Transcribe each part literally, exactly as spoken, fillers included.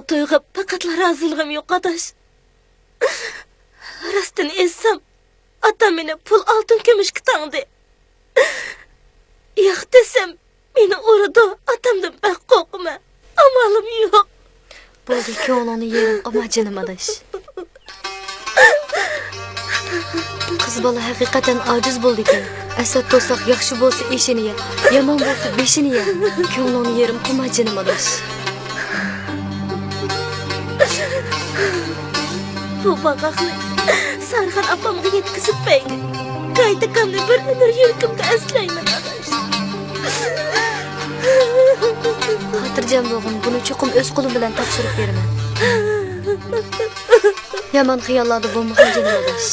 تويغا پەقەتلا رازىلىقىم يوق، ئاداش. راستىنى ئېيتسام، ئاتام مېنى پۇل، ئالتۇن، كۈمۈشكە تاڭدى. ياق دېسەم، مېنى ئۇرىدۇ. ئاتامدىن بەك قورقىمەن. ئامالىم يوق. بولدى، كۆڭلۈڭنى يېرىم قىلما، جېنىم ئاداش. قىز بالا ھەقىقەتەن ئاجىز بولىدىكەن. ئەسەت توساق ياخشى بولسا ئېشىنى يە، يامان بولسا بېشىنى يە. كۆڭلۈڭنى يېرىم قىلما، جېنىم ئاداش. بۇ باغاقنى سارىخان ئاپامغا يەتكۈزۈپ بەرگىن. گايىت ئاكامنى بىر ئۆمۈر يۈرىكىمدە ئەسلەيمەن، ئاداش. خاتىرجەم بولغىن، بۇنى چوقۇم ئۆز قولۇم بىلەن تاپشۇرۇپ بېرىمەن. يامان خىياللاردا بولمىغىن، جېنىم ئاداش.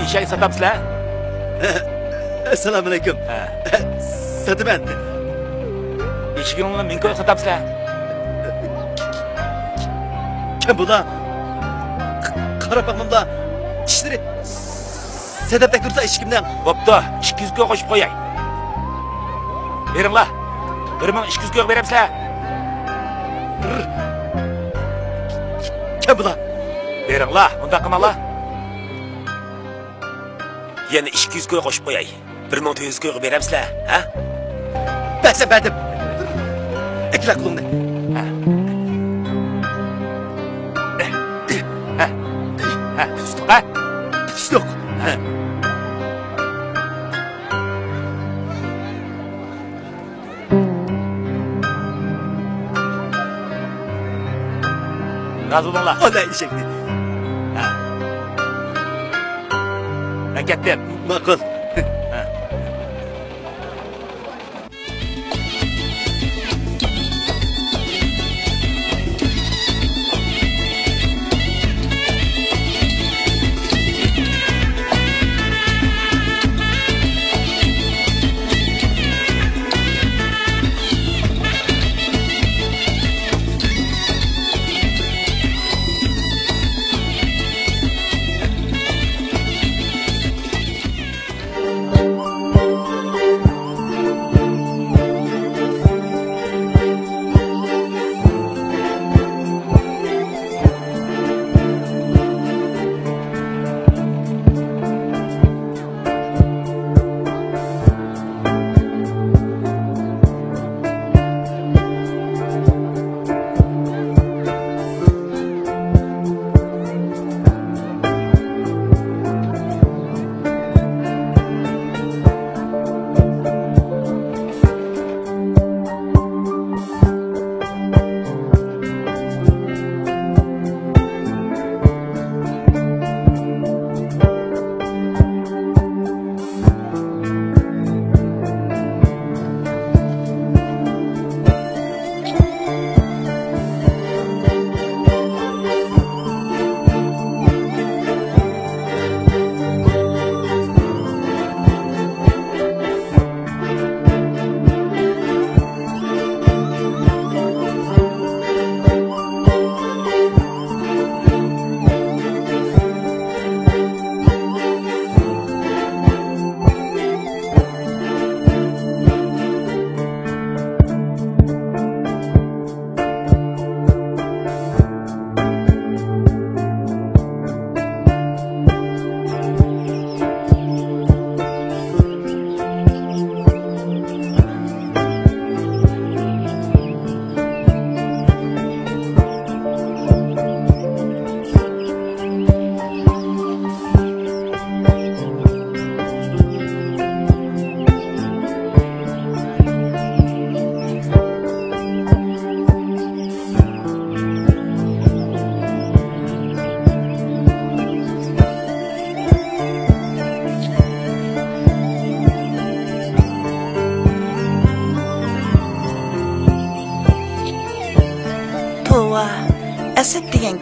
ئېشەك ساتامسىلەر؟ ئەسسالامۇئەلەيكۇم. ھە. ساتىمەن. ئېشىكىڭلارنى مىڭ كويغا ساتامسىلەر؟ كەم بولا. قاراپ باقمامدا چىشلىرى سەدەپتەك تۇرسا ئىشىكىمنىڭ. بوپتۇ، ئىككى يۈز كوي قوشۇپ قوياي. بېرىڭلار. بىر مىڭ ئىككى يۈز كويغا بېرەمسىلەر؟ كەم بولا. بېرىڭلار، ئۇنداق قىلماڭلار. يەنە ئىككى يۈز كوي قوشۇپ قوياي. بىر مىڭ تۆت يۈز كويغا بېرەمسىلەر، ھە؟ بەرسەم بەردىم. ئەكىلە قولۇڭنى. ھە. ھە. ھە. تۇتۇشتۇق، ھە؟ تۇتۇشتۇق. ھە. رازى بولۇڭلار. ئالا ئېشەكنى. ھە. مەن كەتتىم. ماقۇل. ھە.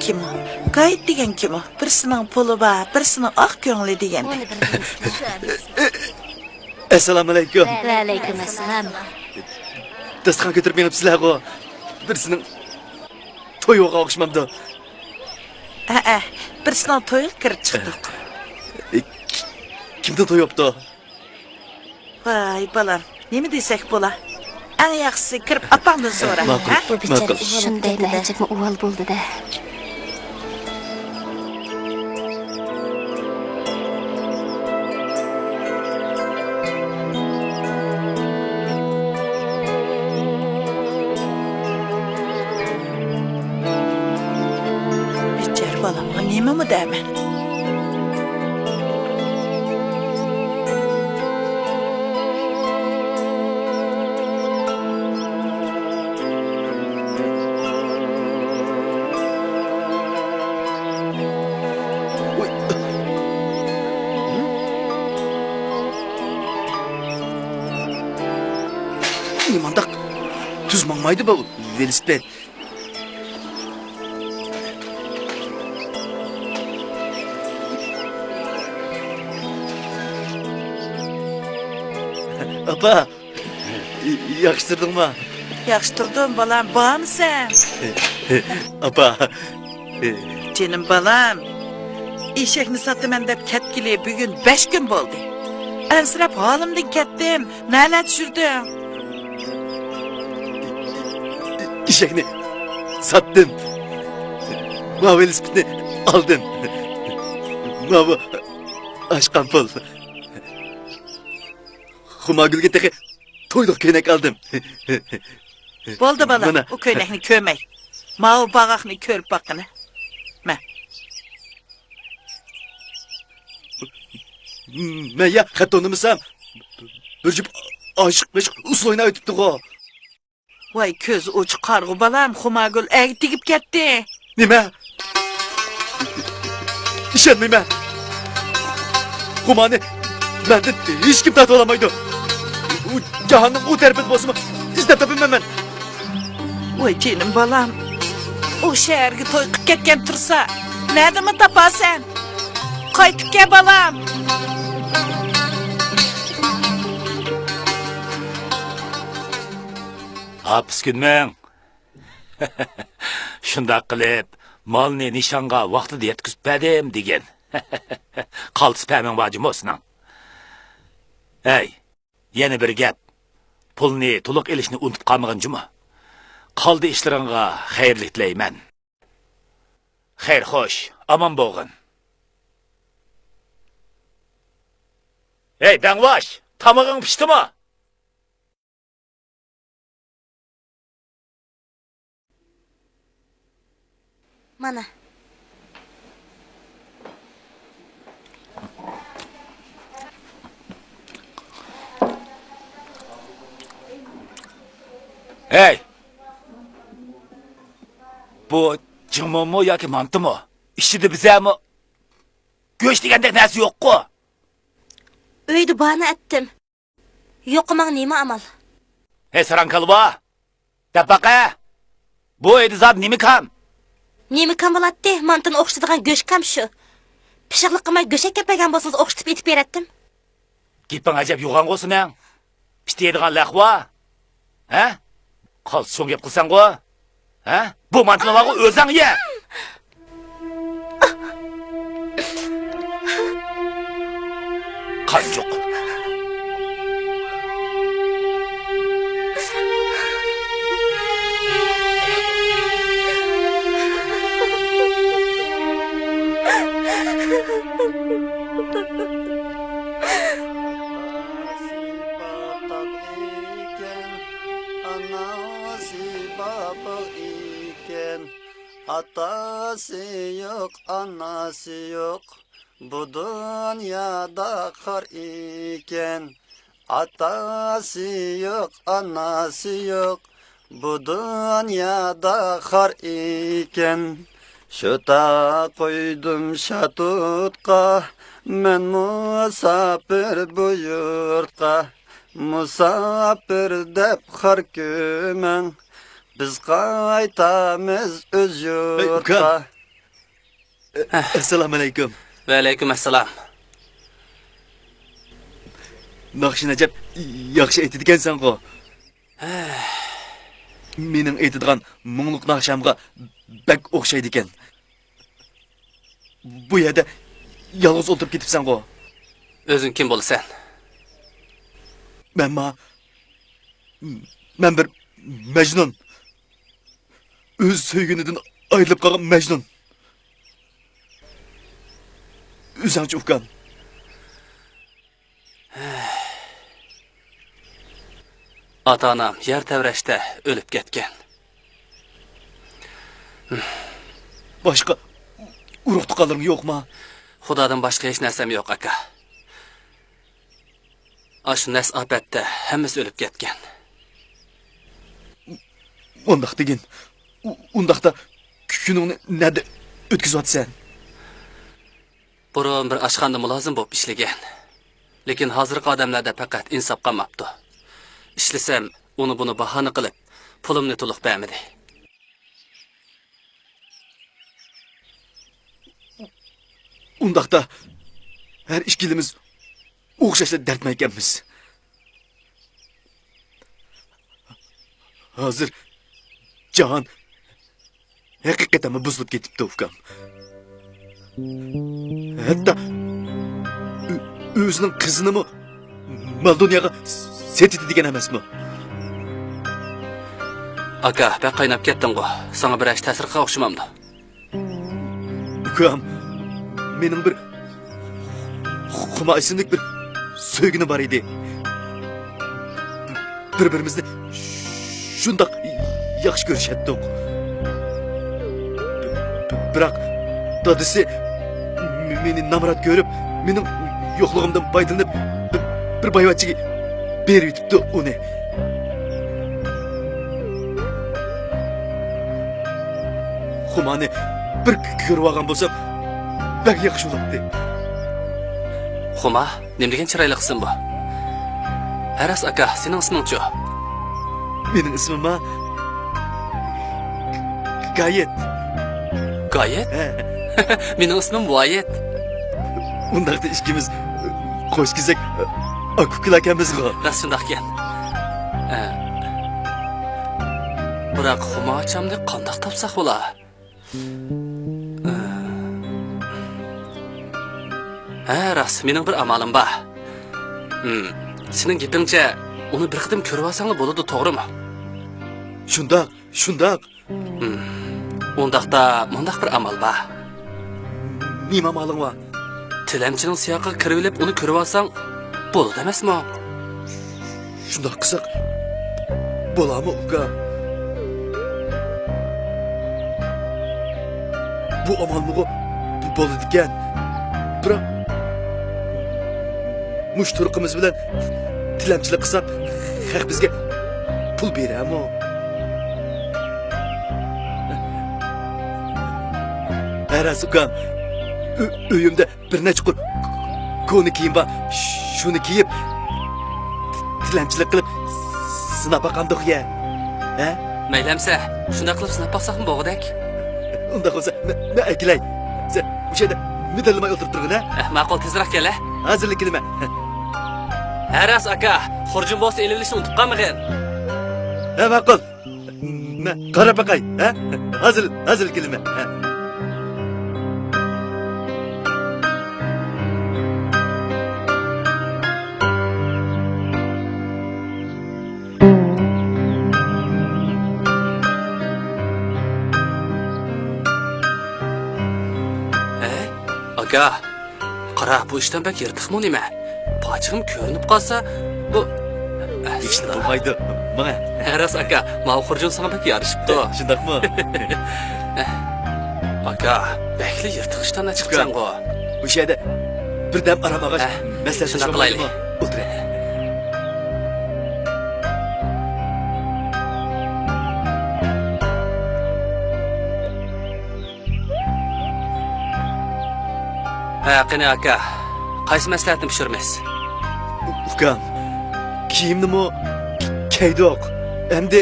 ئىككىمۇ. گايىت دېگەن كىمۇ؟ بىرسىنىڭ پۇلى بار، بىرسىنىڭ ئاق كۆڭلى دېگەندەك. ئەسسالامۇئەلەيكۇم. ۋەئەلەيكۇم ئەسسالام. داستىخان كۆتۈرۈپ مېڭىپسىلەرغۇ. بىرسىنىڭ تويى بولغان ئوخشىمامدۇ؟ ھەئە، بىرسىنىڭ تويىغا كىرىپ چىقتۇق. ئى، كىمنىڭ تويى بوپتۇ؟ ۋاي بالام، نېمە دېسەك بولا؟ ئەڭ ياخشىسى كىرىپ ئاپاڭدىن سورا، ماقۇل، ھە؟ بۇ بىچارە ماقۇل. شۇندايلا ئەجەبمۇ ئۇۋال بولدى-دە. بىچارە بالامغا نېمىمۇ دەيمەن؟ نېمانداق تۈز ماڭمايدۇ بۇ ۋېلىسىپىت؟ ئاپا، ياخشى تۇردۇڭما؟ ياخشى تۇردۇم، بالام، بارمىسەن؟ ئاپا. جېنىم بالام، ئېشەكنى ساتىمەن دەپ كەتكىلى بۈگۈن بەش كۈن بولدى. ئەنسىرەپ ھالىمدىن كەتتىم. نەلەردە يۈردۈڭ؟ ئېشەكنى ساتتىم. ماۋۇ ۋېلىسىپىتنى ئالدىم. ماۋۇ ئاچقان پۇل. خۇمارگۈلگە تېخى تويلۇق كۆينەك ئالدىم. بولدى، بالام، مانا. ئۇ كۆينەكنى كۆرمەي. ماۋۇ باغاقنى كۆرۈپ باققىنە. مە. مەن يا خەت تونۇمىسام، بىر جۈپ ئاشىق مەشۇق ئۇسسۇل ئويناۋېتىپتىغۇ. ۋاي، كۆزى ئوچۇق قارىغۇ بالام، خۇمارگۈل ئەگە تېگىپ كەتتى. نېمە؟ ئىشەنمەيمەن. خۇمارنى مەندىن ھېچكىم تارتىۋالالمايدۇ. ئۇ جاھاننىڭ ئۇ تەرىپىدە بولسىمۇ، ئىزدەپ تاپىمەن مەن. ۋاي جېنىم بالام، ئۇ شەھەرگە توي قىلىپ كەتكەن تۇرسا، نەدىمۇ تاپارسەن؟ قايتىپ كەل، بالام. ھاپىز كۈنمىڭ. شۇنداق قىلىپ، مالنى نىشانغا ۋاقتىدا يەتكۈزۈپ بەردىم دېگىن. قالتىس پەمىڭ بار جۇمۇ سېنىڭ. ھەي، يەنە بىر گەپ. پۇلنى تولۇق ئېلىشنى ئۇنتۇپ قالمىغىن جۇمۇ. قالدى ئىشلىرىڭغا خەيرلىك تىلەيمەن. خەير خوش، ئامان بولغىن. ھەي، دەڭۋاش، تامىقىڭ پىشتىمۇ؟ مانا. ھەي! بۇ جىڭمۇمۇ ياكى مانتىمۇ؟ ئىچىدە بىزەمۇ گۆش دېگەندەك نەرسە يوققۇ؟ ئۆيدە بارنى ئەتتىم. يوقىماڭ نېمە ئامال؟ ھەي، ساراڭ كالۋا! دەپ باقە! بۇ ئۆيدە زادى نېمە كام؟ نېمە كام بولاتتى؟ مانتىنى ئوخشىتىدىغان گۆش كام شۇ. پىششىقلىق قىلماي گۆش ئەكەپ بەرگەن بولسىڭىز ئوخشىتىپ ئېتىپ بېرەتتىم. گېپىڭ ئەجەب يوغانغۇ سېنىڭ. پىتى يەيدىغان لەقۋا. ھە؟ قالتىس شۇڭ گەپ قىلساڭغۇ. ھە؟ بۇ مانتىنى بارغۇ ئۆزۈڭ يە! قانجۇق. ئانىسى بار باغ ئىكەن، ئانىسى بار باغ ئىكەن. ئاتاسى يوق، ئاناسى يوق، بۇ دۇنيادا خار ئىكەن. ئاتاسى يوق، ئاناسى يوق، بۇ دۇنيادا خار ئىكەن. شوتا قويدۇم شاتۇتقا، مەن مۇساپىر بۇ يۇرتقا. مۇساپىر دەپ خار كۆمەڭ، بىز قايتامىز ئۆز يۇرتقا. ئەسسالامۇئەلەيكۇم. ۋەئەلەيكۇم ئەسسالام. ناخشىنى ئەجەب ياخشى ئېيتىدىكەنسەنغۇ. مېنىڭ ئېيتىدىغان مۇڭلۇق ناخشامغا بەك ئوخشايدىكەن. بۇ يەردە يالغۇز ئولتۇرۇپ كېتىپسەنغۇ. ئۆزۈڭ كىم بولىسەن؟ مەنما، مەن بىر مەجنۇن. ئۆز سۆيگىنىدىن ئايرىلىپ قالغان مەجنۇن. ئۆزۈڭچە ئۇكام. ئاتا-ئانام يەر تەۋرەشتە ئۆلۈپ كەتكەن. باشقا ئۇرۇق-تۇغقانلىرىڭ يوقما؟ خۇدادىن باشقا ھېچ نەرسەم يوق، ئاكا. ئاشۇ نەس ئاپەتتە ھەممىسى ئۆلۈپ كەتكەن. ئۇنداق دېگىن. ئۇ-، ئۇنداقتا كۈنۈڭنى نەدە ئۆتكۈزۈۋاتىسەن؟ بۇرۇن بىر ئاشخانىدا مۇلازىم بولۇپ ئىشلىگەن. لېكىن ھازىرقى ئادەملەردە پەقەت ئىنساپ قالماپتۇ. ئىشلىسەم، ئۇنى بۇنى باھانە قىلىپ، پۇلۇمنى تولۇق بەرمىدى. ئۇنداقتا ھەر ئىككىلىمىز ئوخشاشلا دەردمەنكەنمىز. ھازىر جاھان ھەقىقەتەنمۇ بۇزۇلۇپ كېتىپتۇ، ئۇكام. ھەتتا ئۆ-، ئۆزىنىڭ قىزىنىمۇ مال دۇنياغا سېتىدۇ دېگەن ئەمەسمۇ؟ ئاكا، بەك قايناپ كەتتىڭغۇ. ساڭا بىر ئىش تەسىر قىلغان ئوخشىمامدۇ؟ ئۇكام، مېنىڭ بىر خۇما ئىسىملىك بىر سۆيگىنىم بار ئىدى. بىر-بىرىمىزنى شۇنداق ياخشى كۆرۈشەتتۇق. بىراق دادىسى مېنى نامرات كۆرۈپ، مېنىڭ يوقلۇقۇمدىن پايدىلىنىپ، بىر، بىر بايۋەچچىگە بېرىۋېتىپتۇ ئۇنى. خۇمانى بىر كۆرۈۋالغان بولسام، بەك ياخشى بولاتتى. خۇما؟ نېمە دېگەن چىرايلىق ئىسىم بۇ. ھە راست ئاكا، سېنىڭ ئىسمىڭچۇ؟ مېنىڭ ئىسمىمما؟ گايىت. گايىت؟ ھە. مېنىڭ ئىسمىم ۋايىت. ئۇنداقتا ئىككىمىز قوش كېزەك ئاكا-ئۇكىلاركەنمىزغۇ؟ راست شۇنداقكەن. ھە. بىراق خۇما ئاچامنى قانداق تاپساق بولا؟ ھە، راست، مېنىڭ بىر ئامالىم بار. ھىم، سېنىڭ گېپىڭچە، ئۇنى بىر قېتىم كۆرۈۋالساڭلا بولىدۇ، توغرىمۇ؟ شۇنداق، شۇنداق. ھىم، ئۇنداقتا مۇنداق بىر ئامال بار. نېمە ئامالىڭ بار؟ تىلەمچىنىڭ سىياقىغا كىرىۋېلىپ ئۇنى كۆرۈۋالساڭ بولىدۇ ئەمەسمۇ؟ شۇنداق قىلساق بولامۇ، ئۇكا؟ بۇ ئامالمۇغۇ بولىدىكەن. بىراق مۇشۇ تۇرقىمىز بىلەن تىلەمچىلىك قىلساق، خەق بىزگە پۇل بېرەرمۇ؟ ھە راست، ئۇكام. ئۆ-، ئۆيۈمدە بىر نەچچە قۇر كونا كىيىم بار. شۇنى كىيىپ، تىلەمچىلىك قىلىپ سىناپ باقامدۇق يە؟ ھە؟ مەيلى ئەمسە، شۇنداق قىلىپ سىناپ باقساقمۇ بولغۇدەك. ئۇنداق بولسا، مە-، مەن ئەكېلەي. سەن مۇشۇ يەردە مىدىرلىماي ئولتۇرۇپ تۇرغىن، ھە؟ ئەھ، ماقۇل، تېزرەك كەل، ھە؟ ھازىرلا كېلىمەن. ھە راست، ئاكا، خۇرجۇن بولسا ئېلىۋېلىشنى ئۇنتۇپ قالمىغىن. ھە، ماقۇل. مەن قاراپ باقاي، ھە؟ ھازىر، ھازىر كېلىمەن، ھە؟ ھەي، ئاكا. قارا، بۇ ئىشتان بەك يىرتىقمۇ نېمە؟ پاچىقىم كۆرۈنۈپ قالسا، بۇ ھېچنېمە بولمايدۇ، ماڭە. ھە راست ئاكا، ماۋۇ خۇرجۇن ساڭا بەك يارىشىپتۇ. شۇنداقمۇ؟ ئاكا، بەكلا يىرتىق ئىشتاندا چىقىپسەنغۇ. بۇ يەردە بىردەم ئارام ئالغاچ، ھە، مەسلىھەتلىشىپ شۇنداق قىلايلى. ئولتۇراي. ھە، قېنى ئاكا، قايسى مەسلىھەتنى پىشۇرىمىز؟ ئۇكام، كىيىمنىمۇ كىيدۇق. ئەمدى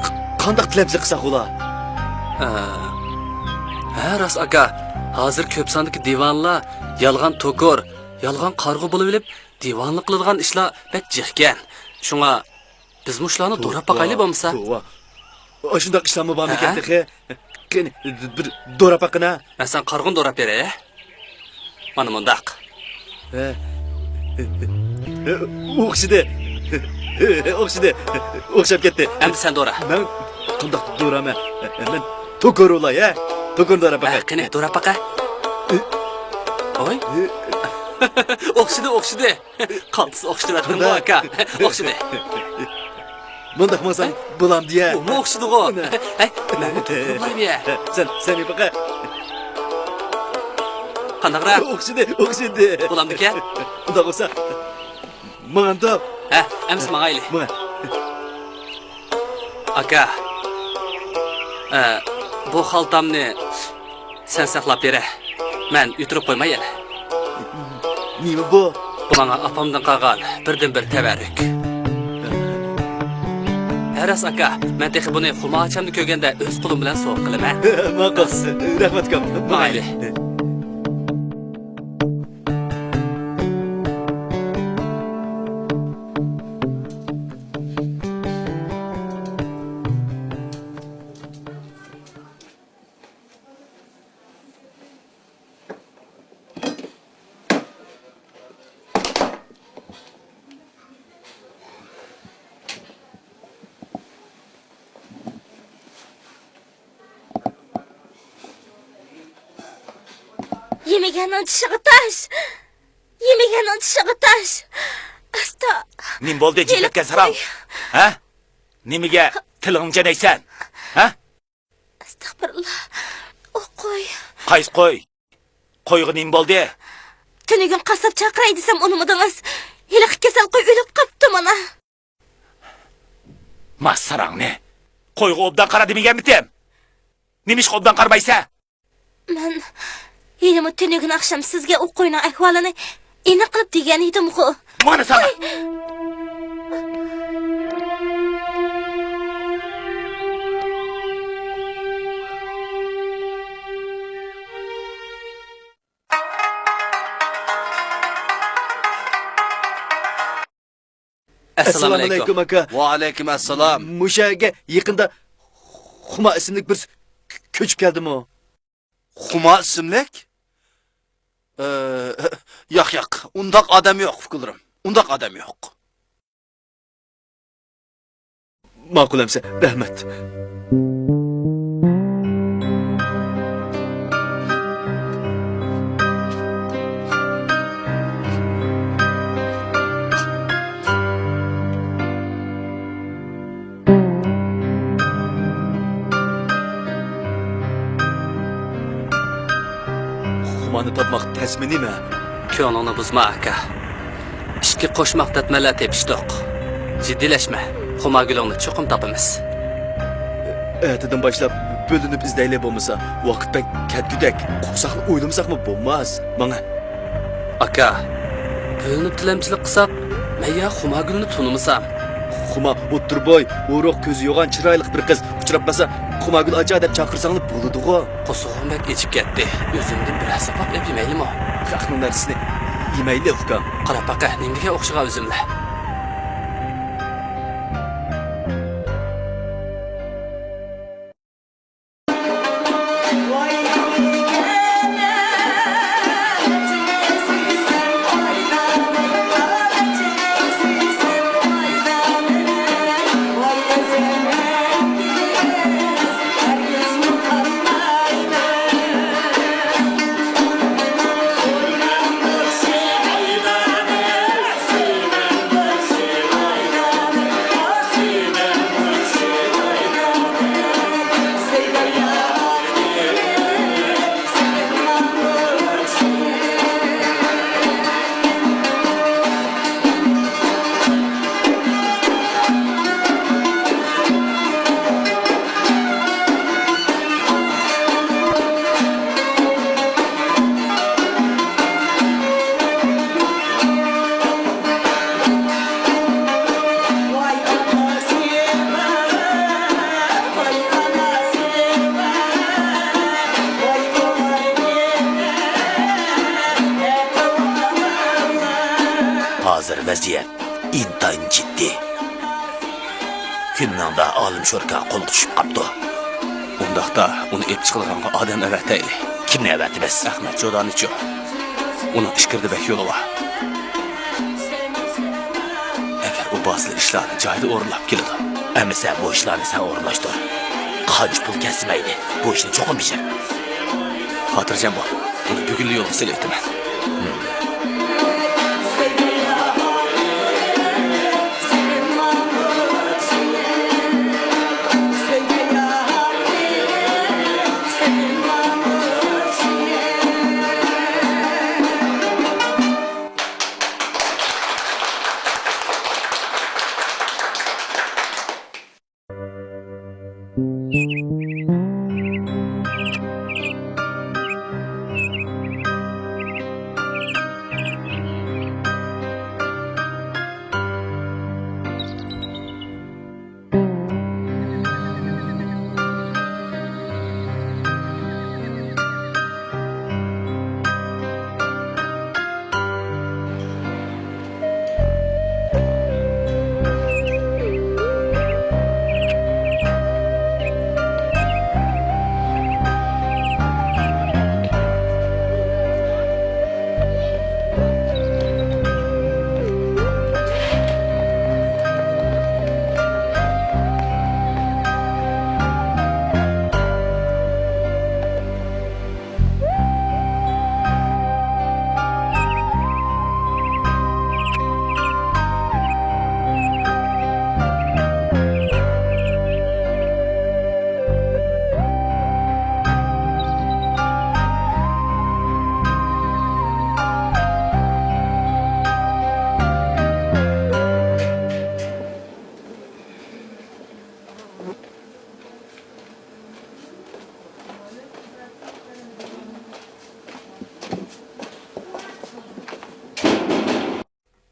ق-، قانداق تىلەمچىلىك قىلساق بولا؟ ھە، ھە، راست ئاكا. ھازىر كۆپ ساندىكى دىۋانىلار يالغان توكۇر، يالغان قارىغۇ بولۇۋېلىپ، دىۋانىلار قىلىدىغان ئىشلار بەك جىقكەن. شۇڭا بىزمۇ شۇلارنى دوراپ باقايلى بولمىسا. توۋا. ئاشۇنداق ئىشلارمۇ بارمىكەن تېخى؟ قېنى، بىر دوراپ باققىنا. مەن ساڭا قارىغۇنى دوراپ بېرەي. مانا مۇنداق. ھە. ئوخشىدى. ئوخشىدى. ئوخشاپ كەتتى. ئەمدى سەن دورا. مەن قانداق دورامەن؟ مەن توكۇر ئۇلاي، ھە؟ توكۇرنى دوراپ باقاي. ھە، قېنى، دوراپ باقە. ۋاي. ئوخشىدى، ئوخشىدى. قالتىس ئوخشىتىۋەتتىمغۇ، ئاكا. ئوخشىدى. مۇنداق ماڭساڭ بولامدۇ يا؟ ئۇمۇ ئوخشىدىغۇ. ھەي، مەنمۇ توكۇر ئۇلايمەن يا. سەن، سەن بىر باقە. قانداقراق؟ ئوخشىدى، ئوخشىدى. بولامدىكەن؟ ئۇنداق بولسا، ماڭامدۇق؟ ھە، ئەمسە ماڭايلى. ماڭا. ئاكا، ئە، بۇ خالتامنى سەن ساقلاپ بېرە. مەن يۈتۈرۈپ قويماي يەنە. نېمە بۇ؟ بۇ ماڭا ئاپامدىن قالغان بىردىنبىر تەۋەررۈك. ھە، راست ئاكا، مەن تېخى بۇنى خۇمارچامدا كۆرگەندە ئۆز قولۇم بىلەن سوۋغا قىلىمەن. ماقۇل. رەھمەت ئۇكام. ماڭايلى. يېمىگەننىڭ چىشىغا تاش! يېمىگەننىڭ چىشىغا تاش! ئاستا! نېمە بولدى، جىپ ئەتكەن ساراڭ؟ ھە؟ نېمىگە تىلىڭنى چەنەيسەن؟ ھە؟ ئەستەغپىرۇللا. ئۇ قوي. قايسى قوي؟ قويغا نېمە بولدى؟ تۈنۈگۈن قاسساپ چاقىراي دېسەم ئۇنىمىدىڭىز. ھېلىقى كېسەل قوي ئۆلۈپ قاپتۇ مانا. ما ساراڭنى. قويغا ئوبدان قارا دېمىگەنمىتىم؟ نېمىشقا ئوبدان قارىمايسەن؟ مەن ھېلىمۇ تۈنۈگۈن ئاخشام سىزگە ئۇ قوينىڭ ئەھۋالىنى ئېنىق قىلىپ دېگەن ئىدىمغۇ. مانا ساڭا. ئەسسالامۇ ئەلەيكۇم، ئاكا. ۋەئەلەيكۇم ئەسسالام. مۇشۇ يەرگە يېقىندا خۇما ئىسىملىك بىرسى كۆچۈپ كەلدىمۇ؟ خۇما ئىسىملىك؟ ئى، ياق، ياق. ئۇنداق ئادەم يوق، ئۇكىلىرىم. ئۇنداق ئادەم يوق. ماقۇل ئەمسە، رەھمەت. خۇمانى تاپماق تەسمۇ نېمە؟ كۆڭلۈڭنى بۇزما، ئاكا. ئىككى قوشماق دەتمەنلەر تېپىشتۇق. جىددىيلەشمە، خۇمارگۈلۈڭنى چوقۇم تاپىمىز. ئەتىدىن باشلاپ بۆلۈنۈپ ئىزدەيلى بولمىسا، ۋاقىت بەك كەتكۈدەك، قورساقنى ئويلىمىساقمۇ بولماس. ماڭە. ئاكا، بۆلۈنۈپ تىلەمچىلىك قىلساق، مەن يا خۇمارگۈلنى تونۇمىسام؟ خۇما ئوتتۇرا بوي، ئورۇق، كۆزى يوغان، چىرايلىق بىر قىز ئۇچراپ قالسا، خۇمارگۈل ئاچا دەپ چاقىرساڭلار بولىدىغۇ. قورسىقىم بەك ئېچىپ كەتتى. ئۆزۈمدىن بىرەر ساپاق ئەپ يېمەيلىمۇ؟ خەقنىڭ نەرسىسىنى يېمەيلى، ئۇكام. قاراپ باقە، نېمە دېگەن ئوخشىغان ئۆزۈملە. ھازىر ۋەزىيەت ئىنتايىن جىددىي. كۈنمىڭدە ئالىم شوركا قولغا چۈشۈپ قاپتۇ. ئۇنداقتا ئۇنى ئېلىپ چىقىدىغانغا ئادەم ئەۋەتەيلى. كىمنى ئەۋەتىمىز؟ ئەخمەت جودانىچۇ. ئۇنىڭ ئىچكىرىدە بەك يولى بار. ئەگەر ئۇ بارسىلا ئىشلارنى جايىدا ئورۇنلاپ كېلىدۇ. ئەمىسە بۇ ئىشلارنى سەن ئورۇنلاشتۇر. قانچە پۇل كەتسە مەيلى، بۇ ئىشنى چوقۇم بېجەر. خاتىرجەم بول، ئۇنى بۈگۈنلا يولغا سېلىۋېتىمەن.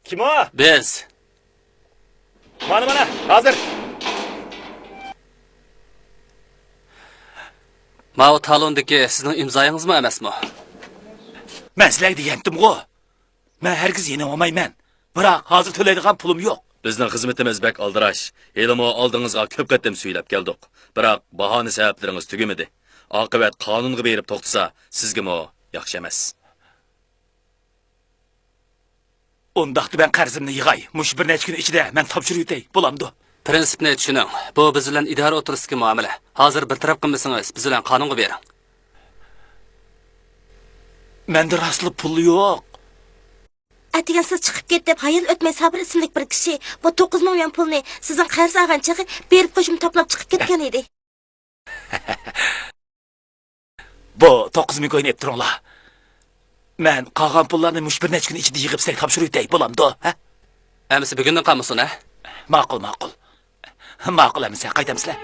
كىم ئۇ؟ بىز. مانا، مانا، ھازىر. ماۋۇ تالوندىكى سىزنىڭ ئىمزايىڭىزمۇ ئەمەسمۇ؟ مەن سىلەرگە دېگەنتىمغۇ، مەن ھەرگىز يېنىۋالمايمەن. بىراق ھازىر تۆلەيدىغان پۇلۇم يوق. بىزنىڭ خىزمىتىمىز بەك ئالدىراش. ھېلىمۇ ئالدىڭىزغا كۆپ قېتىم سۈيلەپ كەلدۇق. بىراق باھانە سەۋەبلىرىڭىز تۈگىمىدى. ئاقىۋەت قانۇنغا بېرىپ توختىسا، سىزگىمۇ ياخشى ئەمەس. ئۇنداقتا مەن قەرزىمنى يىغاي. مۇشۇ بىر نەچچە كۈن ئىچىدە مەن تاپشۇرۇۋېتەي، بولامدۇ؟ پىرىنسىپنى چۈشىنىڭ. بۇ بىز بىلەن ئىدارە ئوتتۇرىسىدىكى مۇئامىلە. ھازىر بىر تەرەپ قىلمىسىڭىز، بىز بىلەن قانۇنغا بېرىڭ. مەندە راستلا پۇل يوق. ئەتىگەن سىز چىقىپ كېتىپ، ھايال ئۆتمەي سابىر ئىسىملىك بىر كىشى بۇ توققۇز مىڭ يۈەن پۇلنى سىزدىن قەرز ئالغان چېغى بېرىپ قوشۇمچە توپلاپ چىقىپ كەتكەن ئىدى. بۇ توققۇز مىڭ كوينى ئېلىپ تۇرۇڭلار. مەن قالغان پۇللارنى مۇشۇ بىر نەچچە كۈن ئىچىدە يىغىپ سىلەرگە تاپشۇرۇۋېتەي، بولامدۇ، ھە؟ ئەمىسە بۈگۈندىن قالمىسۇن، ھە؟ ماقۇل، ماقۇل. ماقۇل ئەمىسە، قايتامسىلەر؟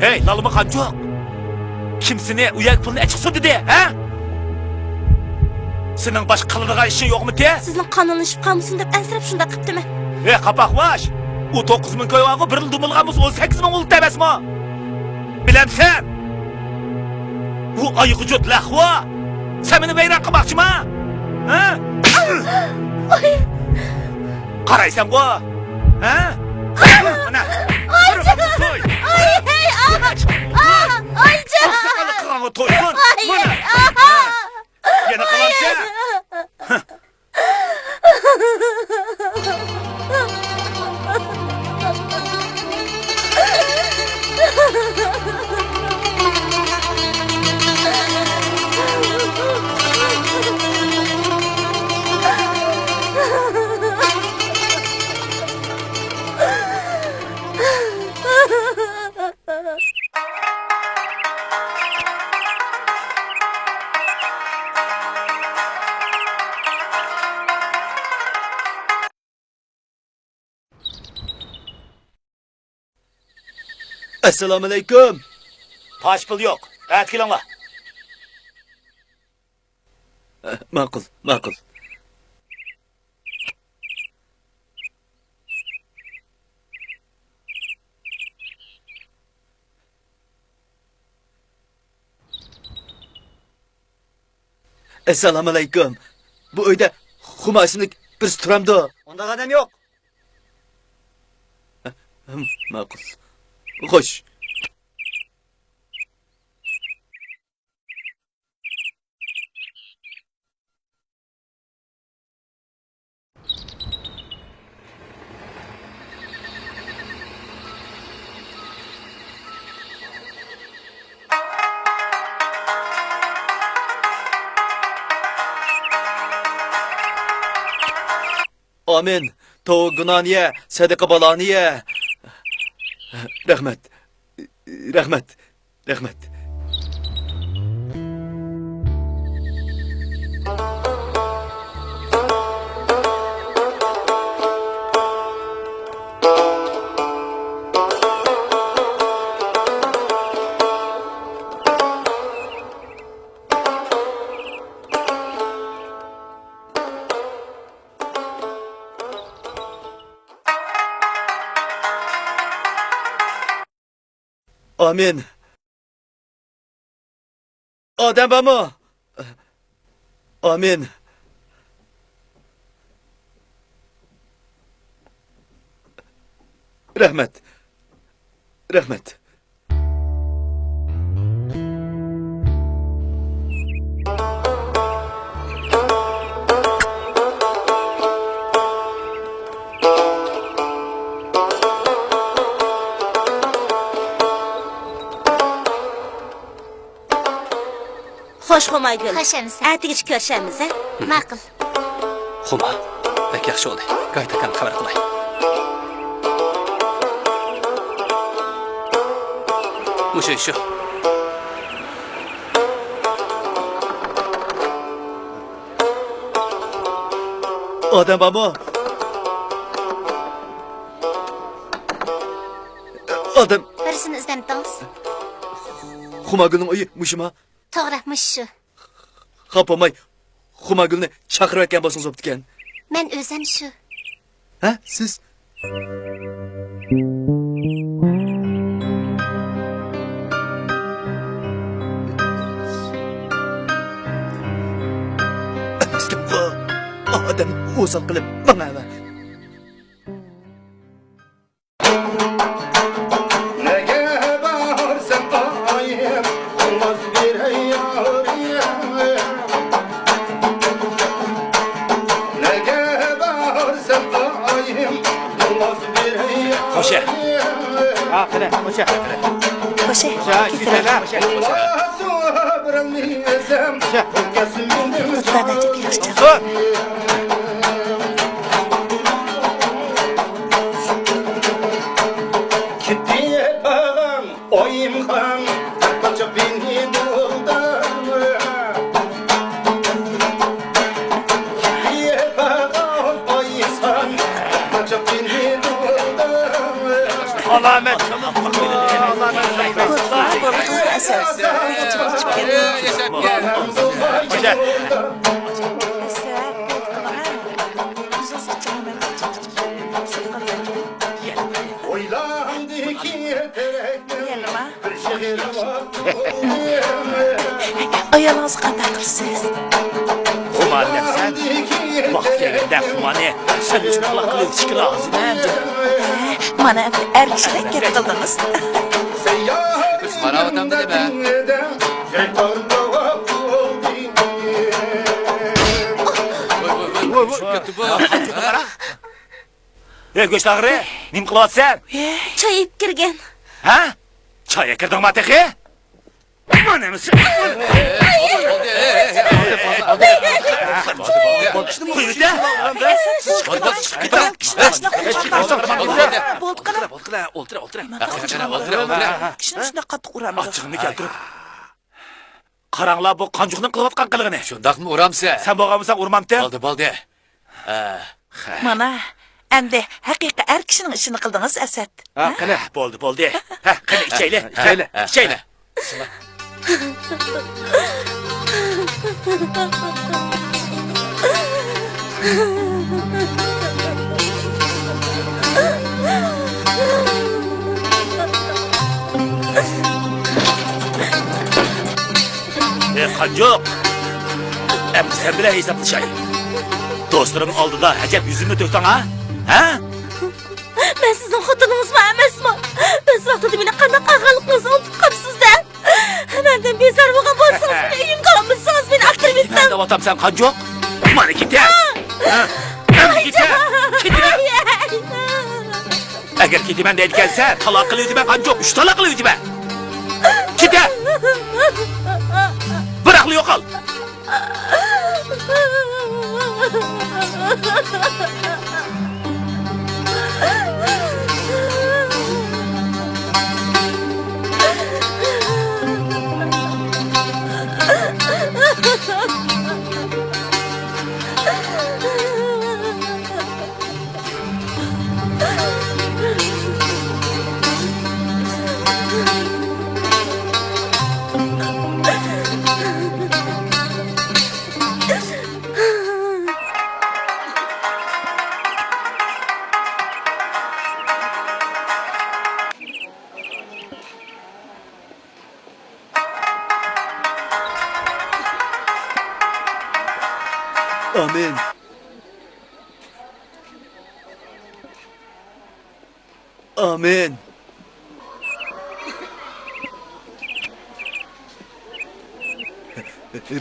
ھەي، لالما قانچۇق! كىم سېنى ئۇ يەرگە پۇلنى ئەچىق سۇن دېدى، ھە؟ سېنىڭ باشقا قىلىدىغان ئىشىڭ يوقمىكى؟ سىزنىڭ قانۇنلىشىپ قالمىسۇن دەپ ئەنسىرەپ شۇنداق قىپتىمەن. ھەي، قاپاقۋاش! ئۇ توققۇز مىڭ كوي بارغۇ، بىر يىل دۇمىلىغان بولسا ئون سەككىز مىڭ بولۇپتۇ ئەمەسمۇ؟ بىلەمسەن؟ ئۇ ئايىغى جوت لەخۋا! سەن مېنى ۋەيران قىلماقچىما؟ ھە؟ قارايسەنغۇ؟ ھە؟ مانا. ئايجان! توي! ئاي، ھەي، ئاھ! ئاھ! ئايجان! ئاقساقاللىق قىلغانغا تويغىن! ئاي، مانا. ئاھ! يەنە قىلارسەن! ئەسسالامۇئەلەيكۇم. پاش پۇل يوق. ئەتە كېلىڭلار. ماقۇل، ماقۇل. ئەسسالامۇئەلەيكۇم. بۇ ئۆيدە خۇما ئىسىملىك بىرسى تۇرامدۇ؟ ئۇنداق ئادەم يوق. ماقۇل. خوش. ئامىن. توۋا گۇناھنى يە، سەدىقە بالانى يە. رەھمەت. رەھمەت. رەھمەت. ئامىن. ئادەم بارمۇ؟ ئامىن. رەھمەت. رەھمەت. خوش، خۇمايگۈل. خوش ئەمىسە. ئەتىگىچە كۆرۈشەرمىز، ھە؟ ماقۇل. خۇما، بەك ياخشى بولدى. گايتاكان خەۋەر قىلاي. مۇشۇ، شۇ. ئادەم بارمۇ؟ ئادەم. بىرسىنى ئىزدەمتىڭىز؟ خۇماگۈلنىڭ ئۆيى مۇشۇما؟ توغرا، مۇشۇ. خاپا بولماي، خۇماگۈلنى چاقىرىۋەتكەن بولسىڭىز بوپتىكەن. مەن ئۆزۈم شۇ. ھە، سىز؟ ئادەم ئوسال قىلىپ ماڭا. نەگە بارسام ئايىم، ئاۋاز بېرەي يارىم. نەگە بارسام ئايىم، ئاۋاز بېرەي يارىم. خوشە. ھا، قېنى، خوشە. خوشە. خوشە، كېتىرە. خوشە. كېتىپ باغام، ئايىمخان، قاچاق بېنى بولدى. كېتىپ باغام، ئايىمخان، قاچاق بېنى بولدى. ئالامەت. ئويلاندىكى تېرەكنىڭ بىر شېخىرى بار. ئايالىڭىزغا قانداق قىلىسىز؟ خۇمانى دەپسەن؟ ۋاقىت كەلگەندە خۇمانى سەن مۇشۇنداقلا قىلىۋېتىشكە رازىمەن، جېنىم. ھە، مانا ئەمدى ئەر كىشىدەك گەپ قىلدىڭىز. بىز ماراۋاتامدۇ نېمە؟ ۋوي، ۋوي، ۋوي، ۋوي، چۈشۈپ كەتتى بۇ. ھە؟ ئەي، گۆش تاغىرى، نېمە قىلىۋاتىسەن؟ چاي ئېلىپ كىرگەن. ھە؟ چاي ئەكىردىڭما تېخى؟ مانا ئەمىسە. قويۇۋېتە. بولدى، قېنى. ئولتۇر، ئولتۇر. كىشىنى شۇنداق قاتتىق ئۇرامدۇ. ئاچچىقىمنى كەلتۈرۈپ. قاراڭلار، بۇ قانجۇقنىڭ قىلىۋاتقان قىلىقىنى. شۇنداقمۇ ئۇرامسەن؟ سەن بولغان بولساڭ ئۇرمامتىڭ. بولدى، بولدى. ئە، خە. مانا، ئەمدى ھەقىقىي ئەر كىشىنىڭ ئىشىنى قىلدىڭىز، ئەسەت. ھە، قېنى. بولدى، بولدى. ھە، قېنى ئىچەيلى. ئىچەيلى. ئىچەيلى. ئەي، قانجۇق! سەن بىلەن ھېسابلىشاي. دوستلىرىڭ ئالدىدا ئەجەب يۈزۈمنى تۆكتۈڭ ھە؟ ھە؟ مەن سىزنىڭ خوتۇنىڭىزمۇ ئەمەسمۇ؟ ئۆز ۋاقتىدا مېنى قانداق ئالغانلىقىڭىزنى ئۇنتۇپ قاپسىز-دە. مەندىن بىزار بولغان بولسىڭىز، مېنى ئۆيۈمگە ئالمىسىڭىز، مېنى ئاقتۇرۇپ مەن دەۋاتامسەن، قانجۇق. مانا كېتە. ھە؟ ئەمدى كېتە. كېتە. ئەگەر كېتىمەن دەيدىكەنسە، تالاق قىلىۋېتىمەن، قانجۇق. ئۈچ تالاق قىلىۋېتىمەن. كېتە. بىراقلا يوقال. ئامىن. ئامىن.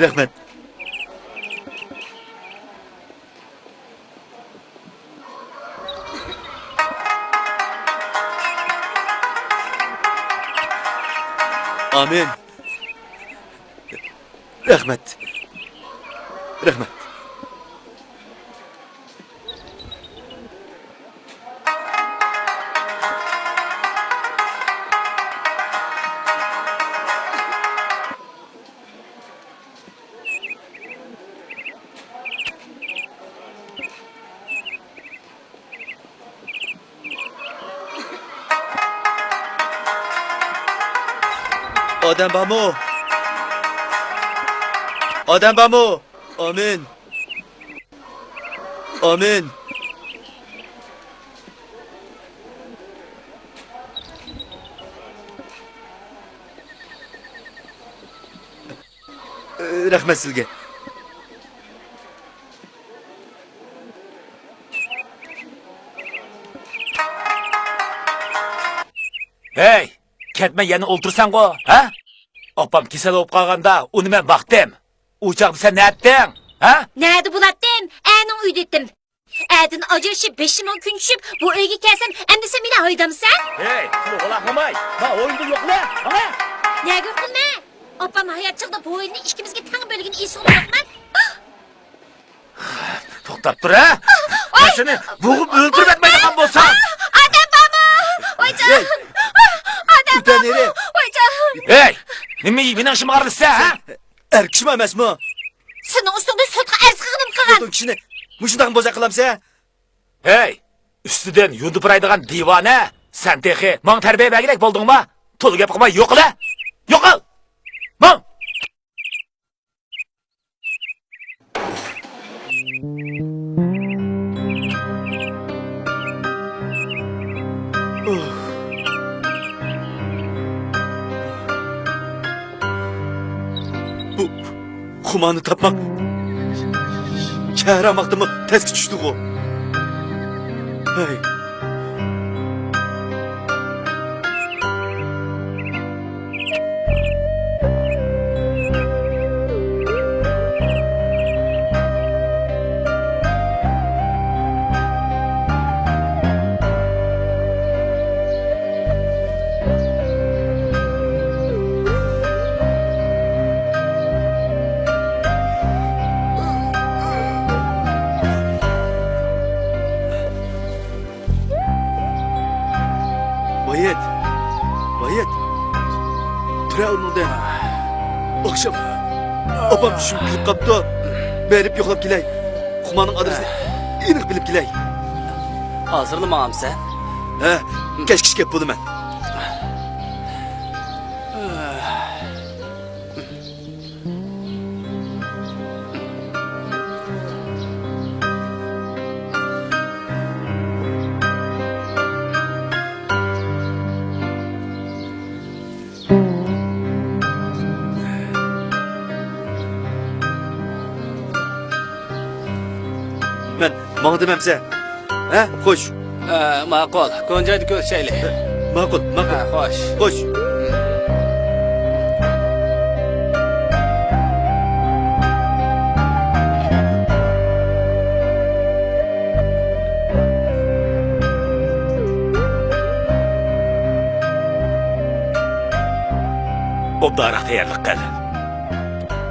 رەھمەت. ئامىن. رەھمەت. رەھمەت. ئادەم بارمۇ؟ ئادەم بارمۇ؟ ئامىن. ئامىن. رەھمەت سىزگە. ھەي، كەتمە يەنە ئولتۇرساڭغۇ، ھە؟ ئاپام كېسەل بولۇپ قالغاندا ئۇنى مەن باقتىم. ئۇ چاغدا سەن نەتتىڭ، ھە؟ نەدە بولاتتىم؟ ئەنىڭ ئۆيدىتتىم. ئەدىن ئاجرىشىپ، بېشىمغا كۈن چۈشۈپ، بۇ ئۆيگە كەلسەم، ئەمدى سەن مېنى ھايدامسەن؟ ھەي، قۇلۇق بولاقلىماي، ما ئويۇندىن يوقلا، ماڭا! نەگە يوقلىما؟ ئاپام ھايات چاغدا بۇ ئۆينى ئىككىمىزگە تەڭ بۆلگىنى ئېسىڭدە يوقما؟ توختاپ تۇر، ھە! ئاي! مەن سېنى بوغۇپ ئۆلتۈرۈپ ئەتمەيدىغان بولسام! ئادەم بارمۇ؟ ۋايجان! ھەي! ئادەم بارمۇ؟ ۋايجان! ھەي! نېمە مېنىڭ ئىشىمغا ئارىلىشىسەن، ھە؟ ئەر كىشىمۇ ئەمەسمۇ؟ سېنىڭ ئۈستۈڭدە سوتقا ئەرز قىلغىنىم قىلغان. خوتۇن كىشىنى مۇشۇنداق بوزەك قىلامسەن؟ ھەي! ئۈستىدىن يۇندى پۇرايدىغان دىۋانە! سەن تېخى ماڭا تەربىيە بەرگۈدەك بولدۇڭما؟ تولا گەپ قىلماي يوقال، ھە! يوقال! ماڭ! بۇ خۇمارنى تاپماق شەھەر ئاماقتىنمۇ تەسكە چۈشتىغۇ. ھەي. ۋاھىت! ۋاھىت! تۇرە ئورنۇڭدىن! ئاخشام ئاپام چۈشۈمگە كىرىپ قاپتۇ. بېرىپ يوقلاپ كېلەي. خۇمارنىڭ ئادرېسىنى ئېنىق بىلىپ كېلەي. ھازىرلا ماڭامسەن؟ ھە، كەچكىچە كەپ بولىمەن. مەن ماڭدىم ئەمسە. ھە، خوش. ئە، ماقۇل. كونا جايدا كۆرۈشەيلى. ماقۇل، ماقۇل. ھە، خوش. خوش. ئوبدانراق تەييارلىق قىل.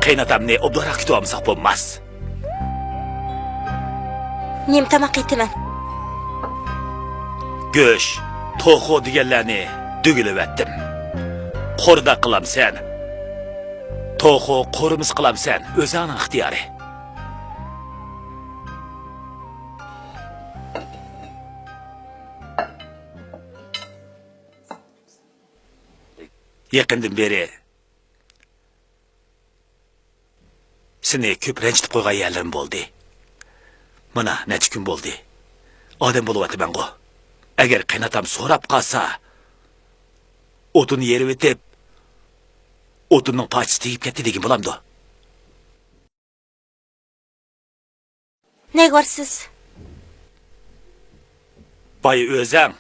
قېيىنئاتامنى ئوبدانراق كۈتۈۋالمىساق بولماس. نېمە تاماق ئېتىمەن؟ گۆش، توخۇ دېگەنلەرنى دۈگىلىۋەتتىم. قورۇداق قىلامسەن، توخۇ قورۇمىسى قىلامسەن، ئۆزۈڭنىڭ ئىختىيارى. يېقىندىن بېرى سېنى كۆپ رەنجىتىپ قويغان يەرلىرىم بولدى. مانا، نەچچە كۈن بولدى. ئادەم بولۇۋاتىمەنغۇ. ئەگەر قېيىنئاتام سوراپ قالسا، ئوتۇننى يېرىۋېتىپ، ئوتۇننىڭ پارچىسى تېگىپ كەتتى دېگىن بولامدۇ؟ نەگە بارىسىز؟ بايا ئۆزەڭ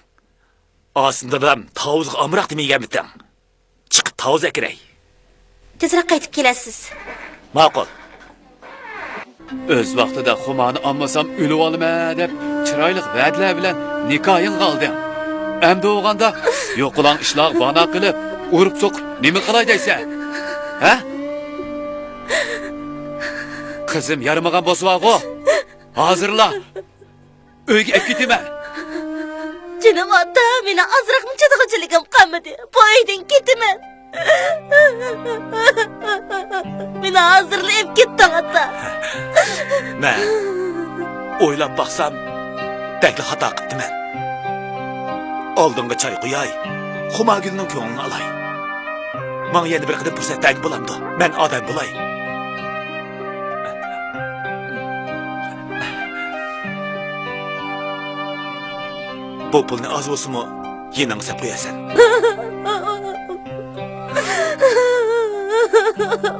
ئاسىندىدام تاۋۇزغا ئامراق دېمىگەنمىتىڭ؟ چىقىپ تاۋۇز ئەكىرەي. تېزرەك قايتىپ كېلەسىز. ماقۇل. ئۆز ۋاقتىدا خۇمارنى ئالمىسام ئۆلۈۋالىمەن دەپ چىرايلىق ۋەدىلەر بىلەن نىكاھىڭغا ئالدىڭ. ئەمدى بولغاندا يوقىلاڭ ئىشلارغا بانا قىلىپ، ئۇرۇپ سوقۇپ نېمە قىلاي دەيسەن؟ ھە؟ قىزىم يارىمىغان بولسىۋالغۇ. ھازىرلا ئۆيگە ئەپ كېتىمەن. جېنىم ئاتا، مېنىڭ ئازراقمۇ چىدىغۇچىلىكىم قالمىدى. بۇ ئۆيدىن كېتىمەن. مېنى ھازىرلا ئەپ كېتىڭ، ئاتا. مەن ئويلاپ باقسام، بەكلا خاتا قىپتىمەن. ئالدىڭغا چاي قۇياي، خۇمارگۈلنىڭ كۆڭلىنى ئالاي. ماڭا يەنە بىر قېتىم پۇرسەت بەرگىن بولامدۇ؟ مەن ئادەم بولاي. بۇ پۇلنى ئاز بولسىمۇ يېنىڭغا سەپ قويارسەن.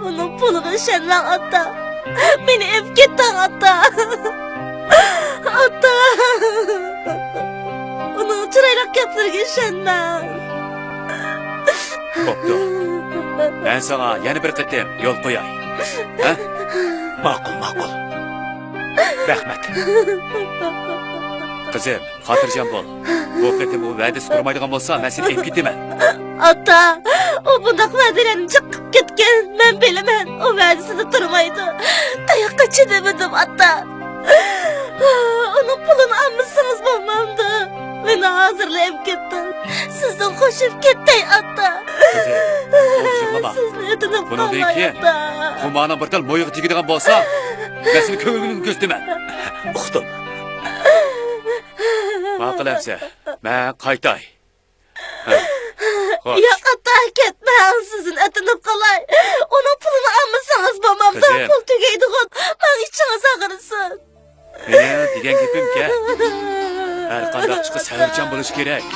ئۇنىڭ پۇلىغا ئىشەنمەڭ، ئاتا. مېنى ئېلىپ كېتىڭ، ئاتا. ئاتا. ئۇنىڭ چىرايلىق گەپلىرىگە ئىشەنمەڭ. بوپتۇ. مەن ساڭا يەنە بىر قېتىم يول قوياي. ھە؟ ماقۇل، ماقۇل. رەھمەت. قىزىم، خاتىرجەم بول. بۇ قېتىم ئۇ ۋەدىسى تۇرمايدىغان بولسا، مەن سېنى ئېلىپ كېتىمەن. ئاتا، ئۇ بۇنداق ۋەدىلەرنى جىق قىلىپ كەتكەن. مەن بىلىمەن، ئۇ ۋەدىسىدە تۇرمايدۇ. تاياققا چىدىمىدىم، ئاتا. ئۇنىڭ پۇلىنى ئالمىسىڭىز بولمامدۇ؟ مېنى ھازىرلا ئېلىپ كېتىڭ. سىزدىن خوشۇپ كېتەي، ئاتا. قىزىم، بولدى، يىغلىما. سىزنى ئۆتۈنۈپ قالاي، ئاتا. بۇنىڭدىن كېيىن خۇمارنىڭ بىر تال مويىغا تېگىدىغان بولسا، مەن سېنى كۆڭلۈڭدىن كۆزىتىمەن. ئۇقتۇم. ماقۇل ئەمسە، مەن قايتاي. ھە. خوش. ياق، ئاتا، كەتمەڭ، سىزدىن ئۆتۈنۈپ قالاي. ئۇنىڭ پۇلىنى ئالمىسىڭىز بولمامدۇ؟ قىزىم. پۇل تۈگەيدىغۇ. ماڭا ئىچىڭىز ئاغرىسۇن. مېنىڭ دېگەن گېپىمكى، ھەر قانداق ئىشقا سەۋرچان بولۇش كېرەك.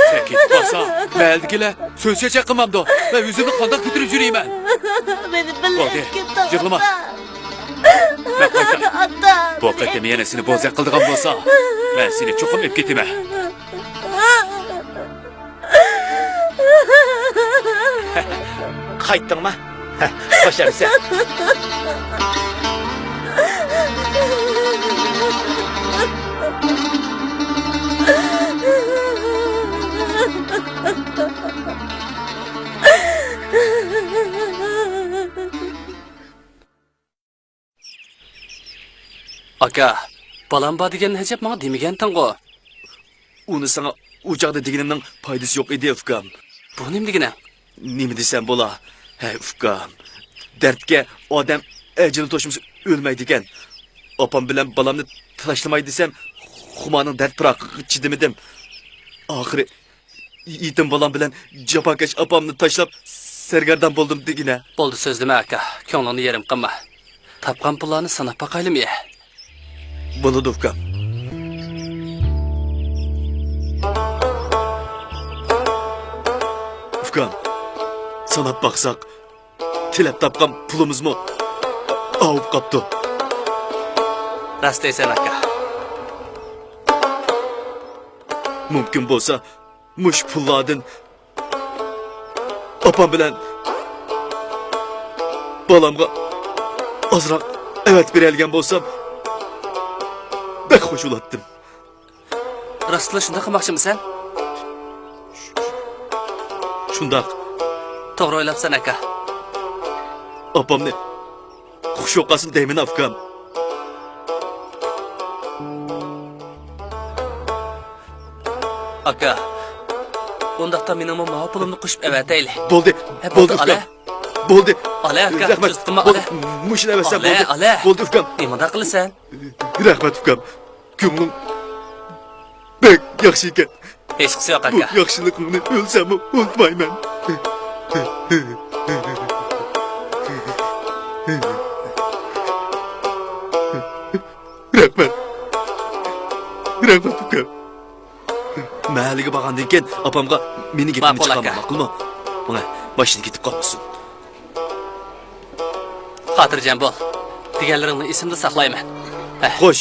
سەن كېتىپ قالساڭ، مەھەللىدىكىلەر سۆز چېچەك قىلمامدۇ؟ مەن ئۆزۈمنى قانداق كۆتۈرۈپ يۈرىمەن؟ مېنى بىللە ئېلىپ كېتىڭ، يىغلىما. ئاتا. مەن قايتاي. ئاتا، بۇ قېتىم يەنە سېنى بوزەك قىلىدىغان بولسا، مەن سېنى چوقۇم ئېلىپ كېتىمەن. قايتتىڭما؟ خوش ئەمىسە. ئاكا، بالام بار دېگەننى ھەجەپ ماڭا دېمىگەنتىڭغۇ؟ ئۇنى ساڭا ئۇ چاغدا دېگىنىمنىڭ پايدىسى يوق ئىدى، ئۇكام. بۇ نېمە دېگىنىڭ؟ نېمە دېسەم بولا؟ ھەي، ئۇكام. دەردكە ئادەم ئەجىلى توشمىسا ئۆلمەيدىكەن. ئاپام بىلەن بالامنى تاشلىماي دېسەم، خۇمارنىڭ دەرد پىراقىغا چىدىمىدىم. ئاخىرى يېتىم بالام بىلەن جاپاكەش ئاپامنى تاشلاپ سەرگەردان بولدۇم دېگىنە. بولدى، سۆزلىمە ئاكا، كۆڭلۈڭنى يېرىم قىلما. تاپقان پۇللارنى ساناپ باقايلىمۇ يە؟ بولىدۇ ئۇكام. ئۇكام، ساناپ باقساق، تىلەپ تاپقان پۇلىمىزمۇ ئاۋۇپ قاپتۇ. راست دەيسەن، ئاكا. مۇمكىن بولسا، مۇشۇ پۇللاردىن ئاپام بىلەن بالامغا ئازراق ئەۋەتىپ بېرەلىگەن بولسام، بەك خۇش بولاتتىم. راستلا شۇنداق قىلماقچىمىسەن؟ شۇنداق. توغرا ئويلاپسەن، ئاكا. ئاپامنى خۇش بولۇپ قالسۇن دەيمەن، ئۇكام. ئاكا، ئۇنداقتا مېنىڭمۇ ماۋۇ پۇلۇمنى قوشۇپ ئەۋەتەيلى. بولدى، ھە، بولدى، بولدى، ئۇكام. بولدى. ئالە، ئاكا، رەھمەت. سۈست قىلما، بولدى. ئالە. مۇشۇنى ئەۋەتسەم ئالە، بولدى. ئالە. بولدى، ئۇكام. نېمانداق قىلىسەن؟ رەھمەت، ئۇكام. كۆڭلۈڭ بەك ياخشى ئىكەن. ھېچقىسى يوق، بۇ ئاكا. ياخشىلىقىڭنى ئۆلسەممۇ ئۇنتۇمايمەن. رەھمەت. رەھمەت، ئۇكام. مەھەللىگە بارغاندىن كېيىن ئاپامغا مېنى گېپىمنى ماقۇل، چىقارما، ئاكا. ماقۇلمۇ؟ ماڭا ماشىنا كېتىپ قالمىسۇن. خاتىرجەم بول. دېگەنلىرىڭنى ئېسىمدە ساقلايمەن. ھە. خوش.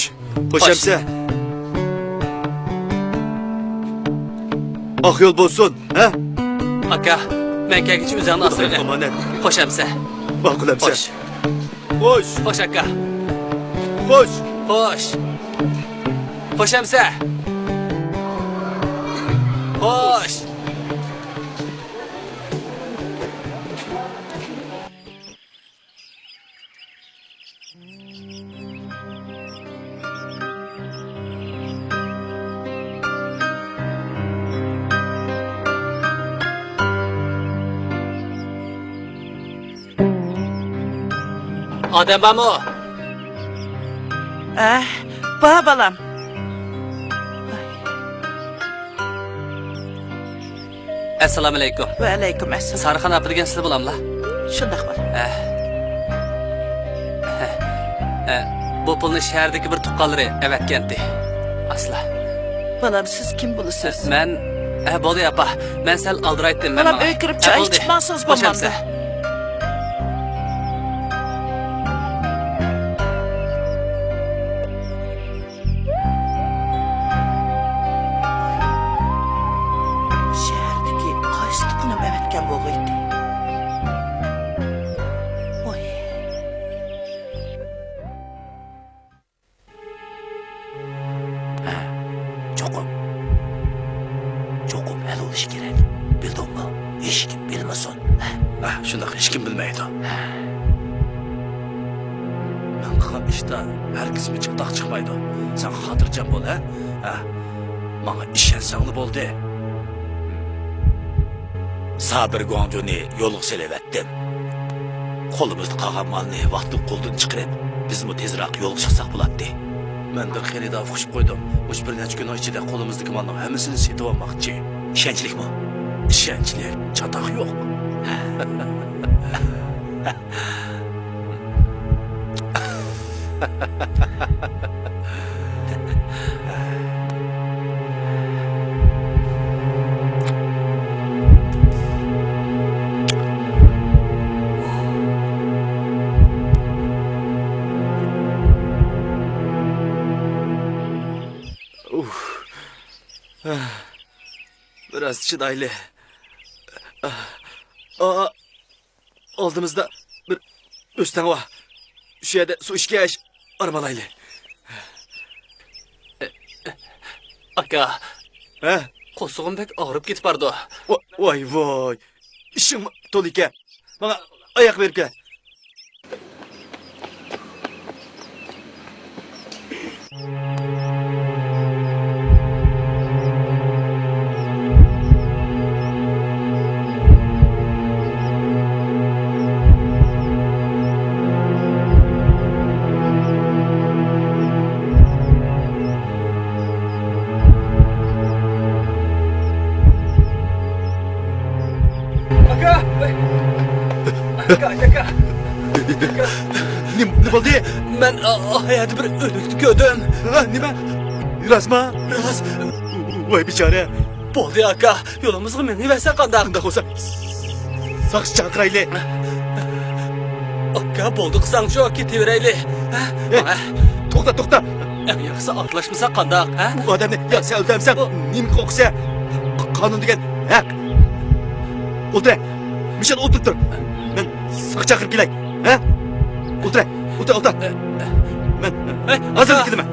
خوش خوش. ئەمسە. ئاق يول بولسۇن، ھە؟ ئاكا، مەن كەلگۈچە ئۆزۈڭنى ئاسرايلى. ئامانەت. خوش ئەمسە. ماقۇل ئەمسە. خوش. خوش. خوش، ئاكا. خوش. خوش. خوش ئەمسە. خوش. ئادەم بارمۇ؟ ئەھ، بار بالام. ئەسسالامۇئەلەيكۇم. ۋەئەلەيكۇم ئەسسالام. سارىخان ئاپا دېگەن سىلەر بولاملا؟ شۇنداق بالام. ئەھ. ئەھ. ئەھ. بۇ پۇلنى شەھەردىكى بىر تۇغقانلىرى ئەۋەتكەنتى. ئاسلا. بالام، سىز كىم بولىسىز؟ مەن، ئەھ، بولدى ئاپا. مەن سەل ئالدىرايتتىم. مەن بالام، ماڭاي. ئۆيگە كىرىپ ئەھ، چاي بولدى. ئىچىپ ماڭسىڭىز خوش بولمامدۇ؟ ئەمسە. شەھەردىكى قايسى تۇغقىنىم ئەۋەتكەن بولغىيتى؟ ۋاي. ھە، چوقۇم. چوقۇم ھەل بولۇشى كېرەك. بىلدىڭمۇ؟ ھېچكىم بىلمىسۇن. ھە، شۇنداق، ھېچكىم بىلمەيدۇ. ھە. مەن قىلغان ئىشتا ھەرگىزمۇ چاتاق چىقمايدۇ. سەن خاتىرجەم بول، ھە؟ ھە. ماڭا ئىشەنسەڭلا بولدى. سابىر گۇاڭجۇنى يولغا سېلىۋەتتىم. قولىمىزدا قالغان مالنى ۋاقتىدا قولدىن چىقىرىپ، بىزمۇ تېزراق يولغا چىقساق بولاتتى. مەن بىر خېرىدار ئۇقۇشۇپ قويدۇم. مۇشۇ بىر نەچچە كۈننىڭ ئىچىدە قولىمىزدىكى مالنىڭ ھەممىسىنى سېتىۋالماقچى. ئىشەنچلىكمۇ؟ ئىشەنچلىك، چاتاق يوق. ئۇھ. بىراز چىدايلى. ئا، ئا، ئالدىمىزدا بىر ئۆستەڭ بار. شۇ يەردە سۇ ئىچكەچ ئارام ئالايلى. ئاكا. ھە؟ قورسىقىم بەك ئاغرىپ كېتىپ بارىدۇ. ۋا-، ۋاي، ۋاي. ئىشىڭمۇ تولا ئىكەن. ماڭا ئاياق بېرىپ كەل. ئاكا! ئاكا، ئاكا! نېمە، نېمە بولدى؟ مەن، ئا، ئا، يەردە بىر ئۆلۈكنى كۆردۈم. ھە، نېمە؟ راستمۇ؟ راست. ۋاي بىچارە. بولدى ئاكا، يولىمىزغا مېڭىۋەرسەك قانداق؟ ئۇنداق بولسا ساقچى چاقىرايلى. يا بولدى قىلساڭچۇ، كېتىۋېرەيلى. ھە؟ ئەي، ماڭە. توختا، توختا! ئەڭ ياخشىسى ئارىلاشمىساق قانداق، ھە؟ بۇ ئادەمنى يا سەن ئۆلتۈرەمسەن، بۇ نېمىگە قورقىسەن؟ قانۇن دېگەن ھەق. ئولتۇر، مىشان ئولتۇرۇپ تۇر. مەن ساقچى چاقىرىپ كېلەي. ھە؟ ئولتۇر، ئولتۇر، ئولتۇر. مەن ھازىرلا كېلىمەن.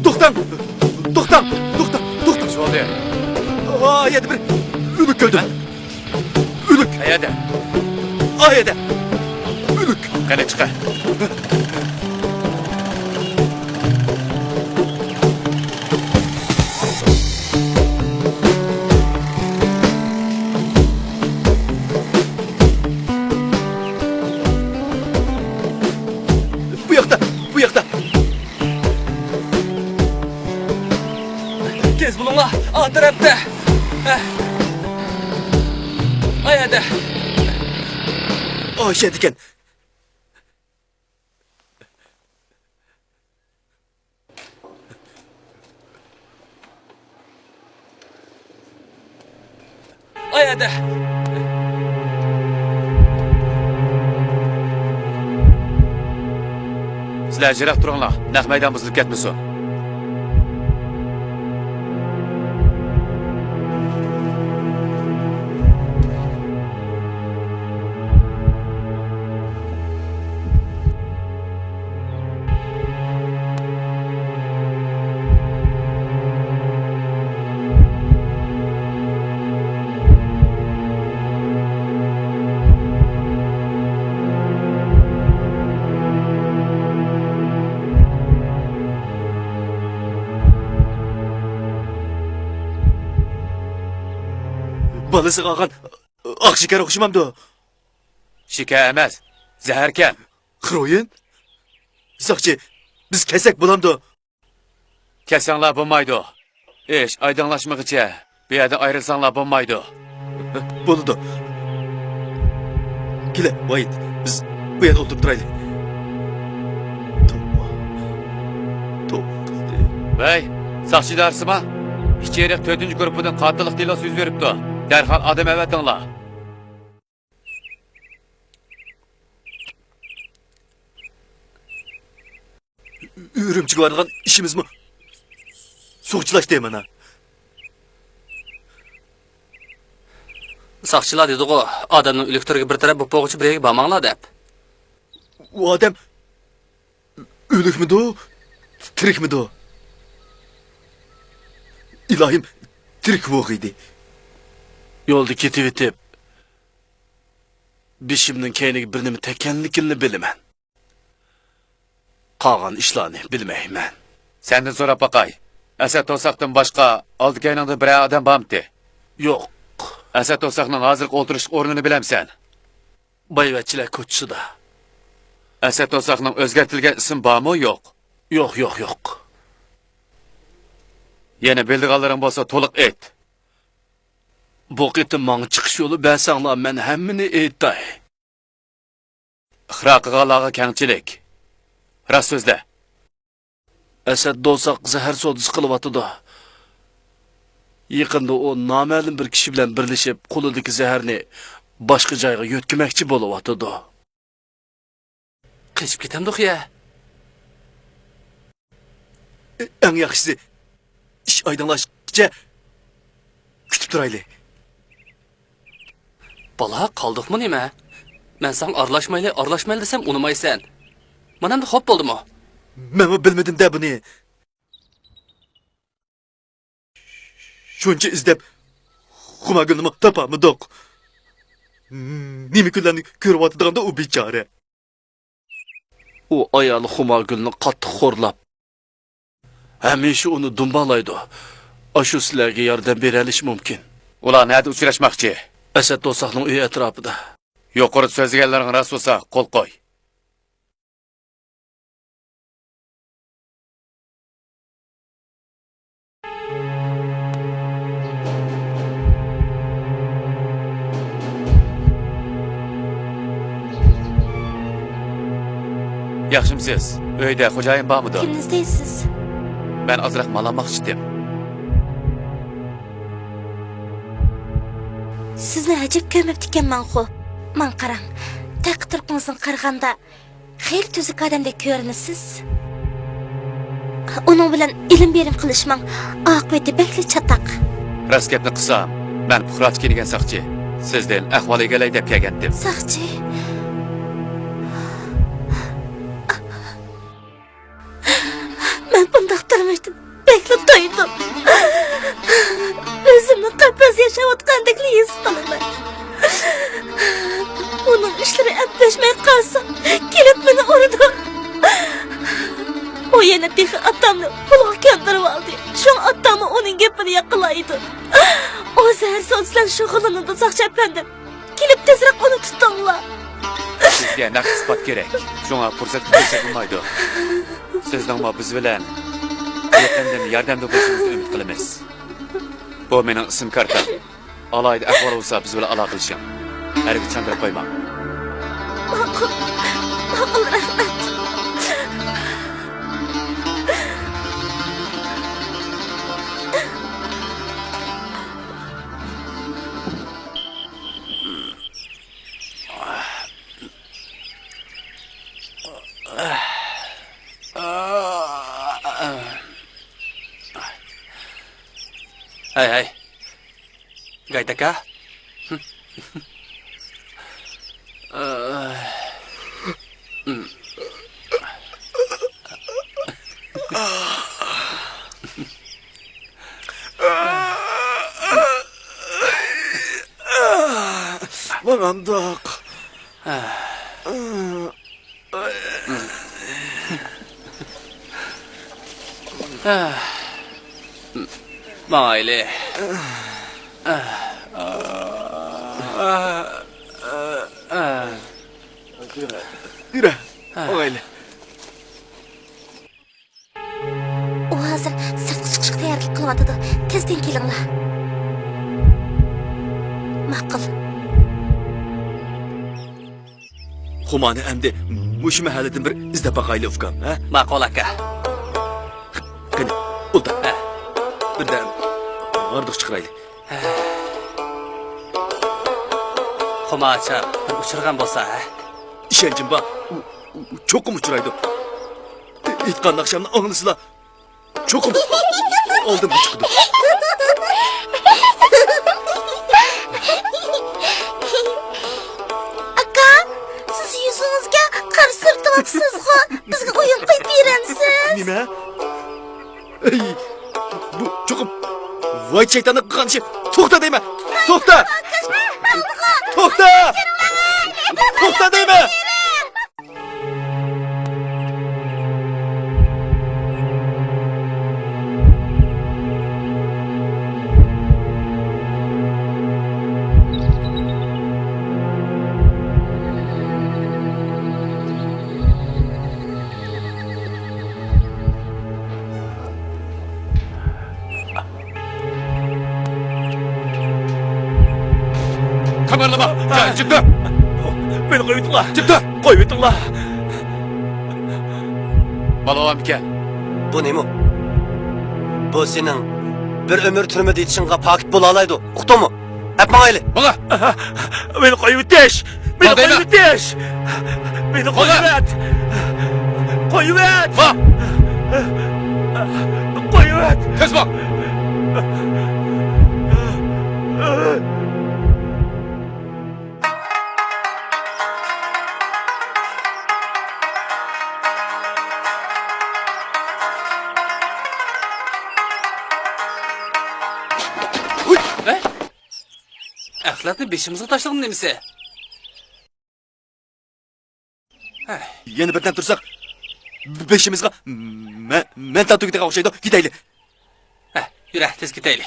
توختاڭ! توختاڭ! توختاڭ! توختاڭ! نېمە بولدى؟ ئا يەردە بىر ئۆلۈك كۆردۈم. ئۆلۈك! قەيەردە؟ ئا يەردە! ئۆلۈك! قېنى چىقە! بۇ ياقتا! بۇ ياقتا! تېز بولۇڭلار، ئا تەرەپتە. ئايەدە. ئاشەدىكەن. ئايەدە. سىلەر يىراق تۇرۇڭلار، نەق مەيدان بۇزۇلۇپ كەتمىسۇن. بالىسىغا ئالغان ئاق شېكەر ئوخشىمامدۇ؟ شېكەر ئەمەس، زەھەركەن. خرويىن؟ ساقچى، بىز كەتسەك بولامدۇ؟ كەتسەڭلار بولمايدۇ. ئىش ئايدىڭلاشمىغىچە بۇ يەردىن ئايرىلساڭلار بولمايدۇ. بولىدۇ. كېلە، ۋايىت، بىز بۇ يەردە ئولتۇرۇپ تۇرايلى. توۋا. توۋا. ۋەي، ساقچى ئىدارىسىما؟ ئىچېرىق تۆتىنچى گۇرۇپپىدىن قاتىللىق دېلوسى يۈز بېرىپتۇ. دەرھال ئادەم ئەۋەتىڭلار. ئۈرۈمچىگە بارىدىغان ئىشىمىزمۇ سۇغا چىلاشتى مانا. ساقچىلار دېدىغۇ، ئادەمنىڭ ئۆلۈك تىرىكى بىر تەرەپ بولۇپ بولغۇچە بىر يەرگە بارماڭلار دەپ. ئۇ ئادەم ئۆلۈكمىدۇ، تىرىكمىدۇ؟ ئىلاھىم، تىرىك بولغىيدى. يولدا كېتىۋېتىپ، بېشىمنىڭ كەينىگە بىر نېمە تەگكەنلىكىنىلا بىلىمەن. قالغان ئىشلارنى بىلمەيمەن. سەندىن سوراپ باقاي. ئەسەت توساقتىن باشقا ئالدى كەينىڭدە بىرەر ئادەم بارمىتى؟ يوق. ئەسەت توساقنىڭ ھازىرقى ئولتۇرۇش ئورنىنى بىلەمسەن؟ بايۋەچچىلەر كوچىسىدا. ئەسەت توساقنىڭ ئۆزگەرتىلگەن ئىسمى بارمۇ يوق؟ يوق، يوق، يوق. يەنە بىلىدىغانلىرىڭ بولسا تولۇق ئېيت. بۇ قېتىم ماڭا چىقىش يولى بەرسەڭلار، مەن ھەممىنى ئېيتاي. ئىقرار قىلغانلارغا كەڭچىلىك. راست سۆزلە. ئەسەت دوساق زەھەر سودىسى قىلىۋاتىدۇ. يېقىندا ئۇ نامەلۇم بىر كىشى بىلەن بىرلىشىپ، قولىدىكى زەھەرنى باشقا جايغا يۆتكىمەكچى بولۇۋاتىدۇ. قېچىپ كېتەمدۇق يا؟ ئەڭ ياخشىسى، ئىش ئايدىڭلاشقىچە كۈتۈپ تۇرايلى. بالا، قالدۇقمۇ نېمە؟ مەن ساڭا ئارىلاشمايلى، ئارىلاشمايلى دېسەم ئۇنىمايسەن. مانا ئەمدى خوپ بولدىمۇ؟ مەنمۇ بىلمىدىم-دە بۇنى. شۇنچە ئىزدەپ خۇمارگۈلنىمۇ تاپالمىدۇق. نېمە كۈنلەرنى كۆرۈۋاتىدىغاندۇ ئۇ بىچارە. ئۇ ئايالى خۇمارگۈلنى قاتتىق خورلاپ، ھەمىشە ئۇنى دۇمبالايدۇ. ئاشۇ سىلەرگە ياردەم بېرەلىشى مۇمكىن. ئۇلار نەدە ئۇچراشماقچى؟ ئەسەت دوستاقنىڭ ئۆيى ئەتراپىدا. يۇقىرىدا سۆزلىگەنلىرىڭ راست بولسا، قول قوي. ياخشىمۇسىز؟ ئۆيدە خوجايىن بارمىدۇ؟ كىمنى ئىزدەيسىز؟ مەن ئازراق مال ئالماقچىدىم. سىزنى ئەجەب كۆرمەپتىكەنمەنغۇ. ماڭا قاراڭ، تەقى-تۇرقىڭىزدىن قارىغاندا، خېلى تۈزۈك ئادەمدەك كۆرۈنىسىز. ئۇنىڭ بىلەن ئېلىم-بېرىم قىلىشماڭ، ئاقىۋىتى بەكلا چاتاق. راست گەپنى قىلسام، مەن پۇقراچە كىيىنگەن ساقچى. سىزدىن ئەھۋال ئۆگەنەي دەپ كەلگەنتىم. ساقچى؟ مەن بۇنداق تۇرمۇشتىن بەكلا تويدۇم. ئۆزۈمنى قەپەس ياشاۋاتقاندەكلا ھېس قىلىمەن. ئۇنىڭ ئىشلىرى ئەپلەشمەي قالسا، كېلىپ مېنى ئۇرىدۇ. ئۇ يەنە تېخى ئاتامنى پۇلغا كۆندۈرۈۋالدى. شۇڭا ئاتاممۇ ئۇنىڭ گېپىنى ياقلايدۇ. ئۇ زەھەر سودىسى بىلەن شۇغۇللىنىدۇ، ساقچى ئەپەندىم. كېلىپ تېزرەك ئۇنى تۇتۇڭلار. بىزگە نەق ئىسپات كېرەك. شۇڭا پۇرسەتكە كۆرسەتمەيدۇ. سىزنىڭمۇ بىز بىلەن يېقىندىن ياردەمدە بولۇشىڭىزنى ئۈمىد قىلىمىز. بۇ مېنىڭ ئىسىم كارتام. ئالاھىدە ئەھۋال بولسا بىز بىلەن ئالاقىلىشىڭ. ھەرگىز چاندىرىپ قويماڭ. ماقۇل. ماقۇل، رەھمەت. ھەي، ھەي. گايتاكا. ماڭامدۇق. ماڭايلى. يۈرە، ماڭايلى. ئۇ ھازىر سىرتقا چىقىشقا تەييارلىق قىلىۋاتىدۇ. تېزدىن كېلىڭلار. ماقۇل. خۇمانى ئەمدى مۇشۇ مەھەللىدىن بىر ئىزدەپ باقايلى، ئۇكام، ھە؟ ماقۇل، ئاكا. قېنى، ئولتۇر. ھە. بىردەم ھاردۇق چىقىرايلى. خۇماچا بىر ئۇچرىغان بولسا، ھە؟ ئىشەنچىم بار. ئۇ، ئۇ، ئۇ چوقۇم ئۇچرايدۇ. ئېيتقان ناخشامنى ئاڭلىسىلا، چوقۇم ئالدىمغا چىقىدۇ. ئاكا، سىز يۈزىڭىزگە قارا سۈرتۈۋاپسىزغۇ، بىزگە ئويۇن قويۇپ بېرەمسىز؟ نېمە؟ ئەي، بۇ چوقۇم ۋاي شەيتاننىڭ قىلغان ئىشى. توختا دەيمەن! توختا! توختا! توختا دەيمەن! قىمىرلىما! جىم تۇر! مېنى قويۇۋېتىڭلار! جىم تۇر! قويۇۋېتىڭلار! بالىۋامكەن؟ بۇ نېمە؟ بۇ سېنىڭ بىر ئۆمۈر تۈرمىدە يېتىشىڭغا پاكىت بولالايدۇ. ئۇقتۇڭمۇ؟ ئەپ ماڭايلى. ماڭا. مېنى قويۇۋېتىش! مېنى قويۇۋېتىش! مېنى قويۇۋەت! قويۇۋەت! قويۇۋەت! تېز بول! ئەخلەتنى بېشىمىزغا تاشلىغىنى نېمىسى؟ يەنە بىردەم تۇرساق، بېشىمىزغا مە-، مەنتال تۈگىدىغان ئوخشايدۇ. كېتەيلى. ھە، يۈرە، تېز كېتەيلى.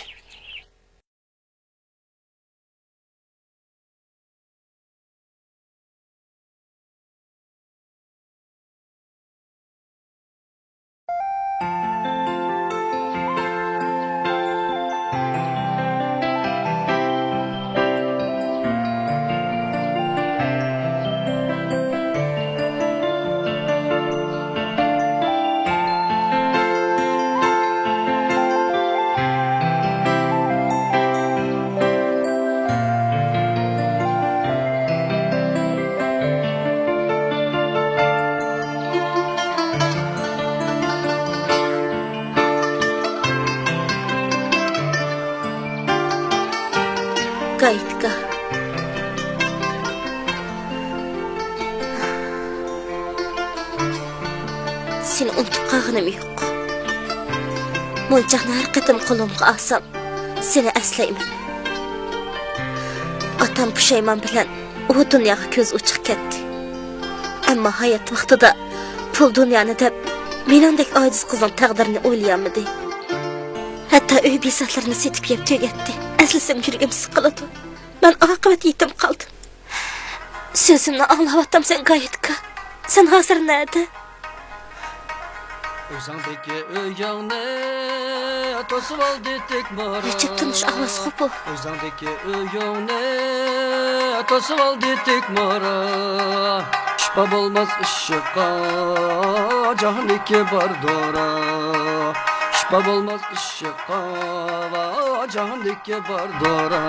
سېنى ئۇنتۇپ قالغىنىم يوق. مونچاقنى ھەر قېتىم قولۇمغا ئالسام، سېنى ئەسلەيمەن. ئاتام پۇشايمان بىلەن ئۇ دۇنياغا كۆز ئوچۇق كەتتى. ئەمما ھايات ۋاقتىدا پۇل دۇنيانى دەپ، مېنىڭدەك ئاجىز قىزنىڭ تەقدىرىنى ئويلىيالمىدى. ھەتتا ئۆي بىساتلىرىنى سېتىپ يەپ تۈگەتتى. ئەسلىسەم يۈرىكىم سىقىلىدۇ. مەن ئاقىۋەت يېتىم قالدىم. سۆزۈمنى ئاڭلاۋاتامسەن، گايىتكا؟ سەن ھازىر نەدە؟ ئۆزۈڭدىكى ئۆيۈڭنى توسۇۋالدى تىك مورا. نەچچە تونۇش ئاۋازغۇ بۇ؟ ئۆزۈڭدىكى ئۆيۈڭنى توسۇۋالدى تىك مورا. شىپا بولماس ئىششىققا جاھاندىكى بار دورا. شىپا بولماس ئىششىققا ۋا جاھاندىكى بار دورا.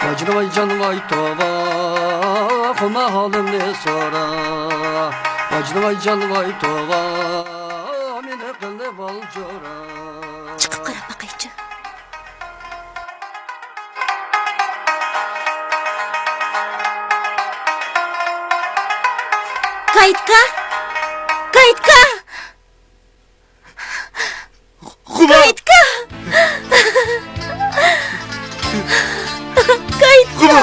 ۋايجان ۋايجان ۋاي توۋا، خۇما ھالىمنى سورا. ۋايجان ۋايجان ۋاي توۋا، مېنى قىلىۋال جورا. چىقىپ قاراپ باقايچۇ. گايىتكا! گايىتكا! خۇما! گايىتكا! گايىتكا! خۇما!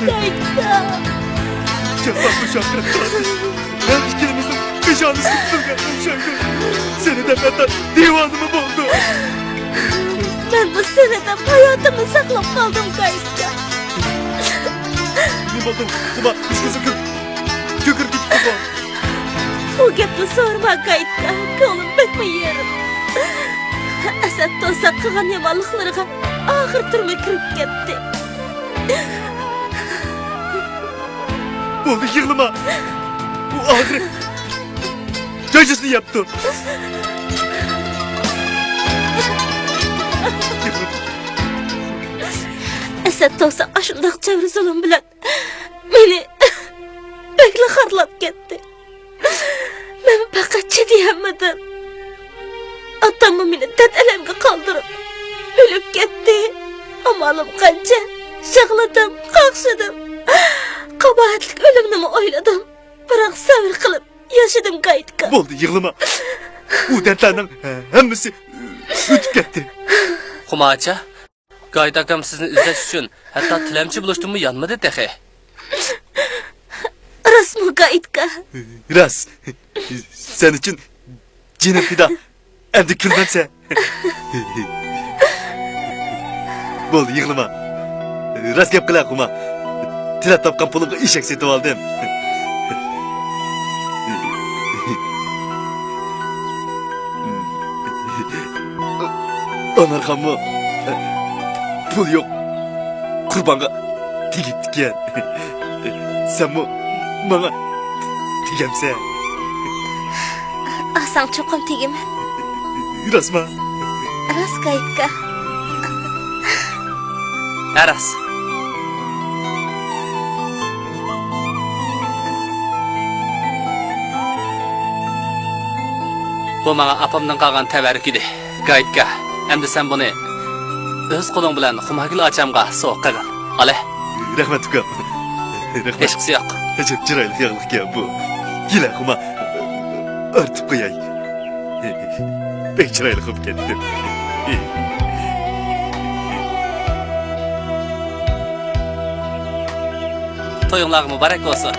گايىتكا! جاپا مۇشەققەت تارتىش ھەر ئىككىمىزنىڭ پېشانىسىغا پۈتۈلگەن ئوخشايدۇ. سېنى دەپ ھەتتا دىۋانىمۇ بولدۇم. مەنمۇ سېنى دەپ ھاياتىمنى ساقلاپ قالدىم، گايىتكا. نېمە بولدۇڭ؟ خۇما، يۈز-كۆزۈڭ كۆ-، كۆكىرىپ كېتىپتىغۇ. ئۇ گەپنى سورىما، گايىتكا. كۆڭلۈم بەكمۇ يېرىم. ئەسەت توسا قىلغان يامانلىقلىرىغا ئاخىر تۈرمىگە كىرىپ كەتتى. بولدى، يىغلىما. ئۇ ئاخىرى جاجىسىنى يەپتۇ. ئەسەت توسا ئاشۇنداق جەبرى زۇلۇم بىلەن مېنى بەكلا خارلاپ كەتتى. مەن پەقەت چىدىيالمىدىم. ئاتاممۇ مېنى دەرد-ئەلەمگە قالدۇرۇپ ئۆلۈپ كەتتى. ئامالىم قانچە يىغلىدىم، قاقشىدىم. قاباھەتلىك ئۆلۈمنىمۇ ئويلىدىم. بىراق سەۋر قىلىپ ياشىدىم، گايىتكا. بولدى، يىغلىما. ئۇ دەردلەرنىڭ ھەممىسى ئۆتۈپ كەتتى. خۇماچا، گايىت ئاكام سىزنى ئىزدەش ئۈچۈن ھەتتا تىلەمچى بولۇشتىنمۇ يانمىدى تېخى. راستمۇ، گايىتكا؟ راست. سەن ئۈچۈن جېنىم پىدا. ئەمدى كۈلمەمسەن؟ بولدى، يىغلىما. راست گەپ قىلە، خۇما. تىلەپ تاپقان پۇلۇمغا ئېشەك سېتىۋالدىم. ئانارخانمۇ پۇل يوق قۇربانغا تېگىپتىكەن. سەنمۇ ماڭا تېگەمسەن؟ ئالساڭ چوقۇم تېگىمەن. راستما؟ راست، گايىتكا. ھە، راست. بۇ ماڭا ئاپامدىن قالغان تەۋەررۈك ئىدى. گايىتكا، ئەمدى سەن بۇنى ئۆز قولۇڭ بىلەن خۇماگۈل ئاچامغا سوۋغا قىلغىن. ئالە. رەھمەت، ئۇكام. رەھمەت. ھېچقىسى يوق. ئەجەب چىرايلىق ياغلىق يا بۇ. كېلە، خۇما. ئارتىپ قوياي. بەك چىرايلىق بولۇپ كەتتىم. تويۇڭلارغا مۇبارەك بولسۇن.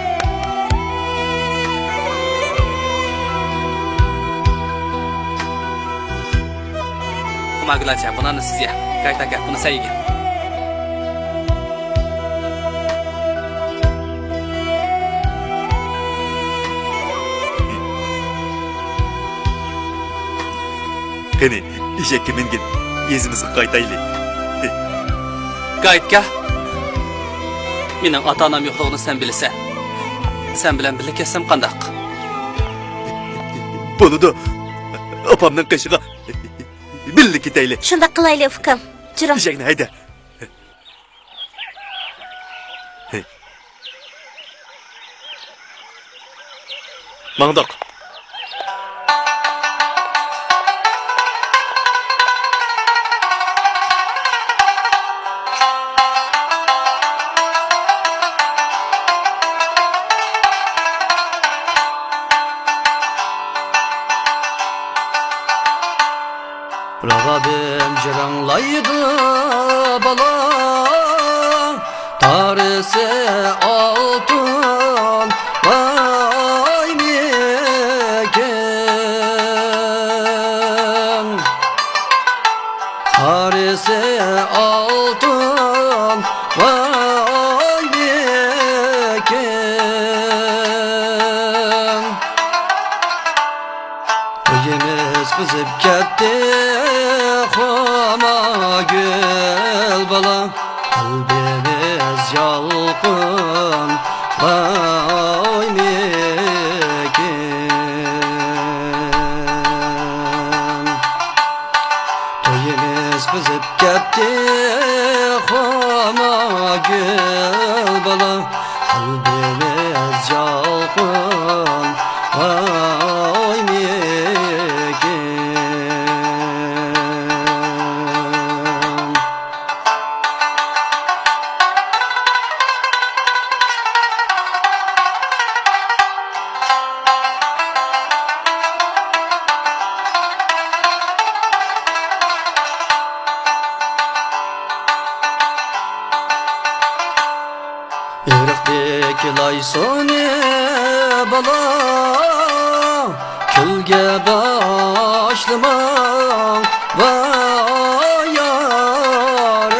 خۇماگۈل ئاچا، بۇنى سىز يەڭ. گايىت ئاكا، بۇنى سەن يېگىن. قېنى، ئېشەككە مىنگىن، يېزىمىزغا قايتايلى. گايىتكا، مېنىڭ ئاتا-ئانام يوقلۇقىنى سەن بىلىسەن. سەن بىلەن بىللە كەتسەم قانداق؟ بولىدۇ. ئاپامنىڭ قېشىغا بىللە كېتەيلى. شۇنداق قىلايلى، ئۇكام. جۈرۈڭ. ئېشەكنى ھەيدە. ماڭدۇق. رەبىم جىرىڭلايدۇ بالا، تارىسى ئالتۇن ۋايمىكىن. تارىسى ئالتۇن ۋايمىكىن. تويىمىز قىزىپ كەتتى، خۇما گۈل بالا، قەلبىمىز يالقۇن ۋايمىكىن. تويىمىز قىزىپ كەتتى، خۇما گۈل بالا، قەلبىمىز يالقۇن ۋايمىكىن. ئېرىقتىكى لاي سۇنى بالا، كۈلگە باشلىماڭ ۋاي يارىم.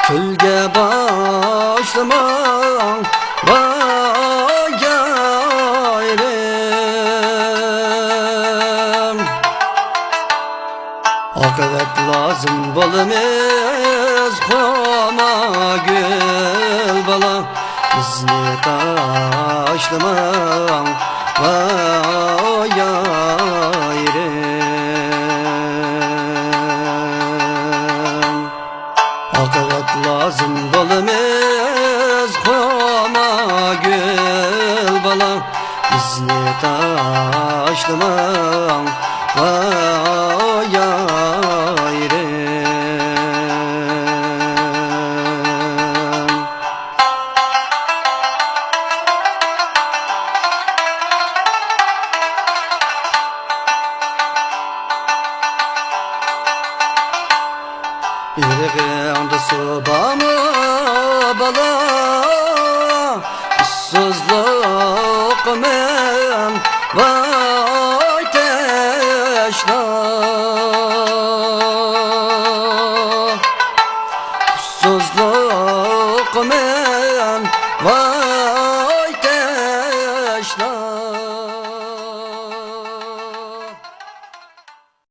كۈلگە باشلىماڭ ۋاي يارىم. ئاقىۋەت لازىم بولىمىز، خۇما گۈل بالا، بىزنى تاشلىماڭ ۋاي يارىم. ئاقىۋەت لازىم بولىمىز، خۇما گۈل بالا، بىزنى تاشلىماڭ ۋاي يارىم. ئېرىقىڭدا سۇ بارمۇ بالا؟ ئۇسسۇزلۇقمەن ۋاي تەشنا. ئۇسسۇزلۇقمەن ۋاي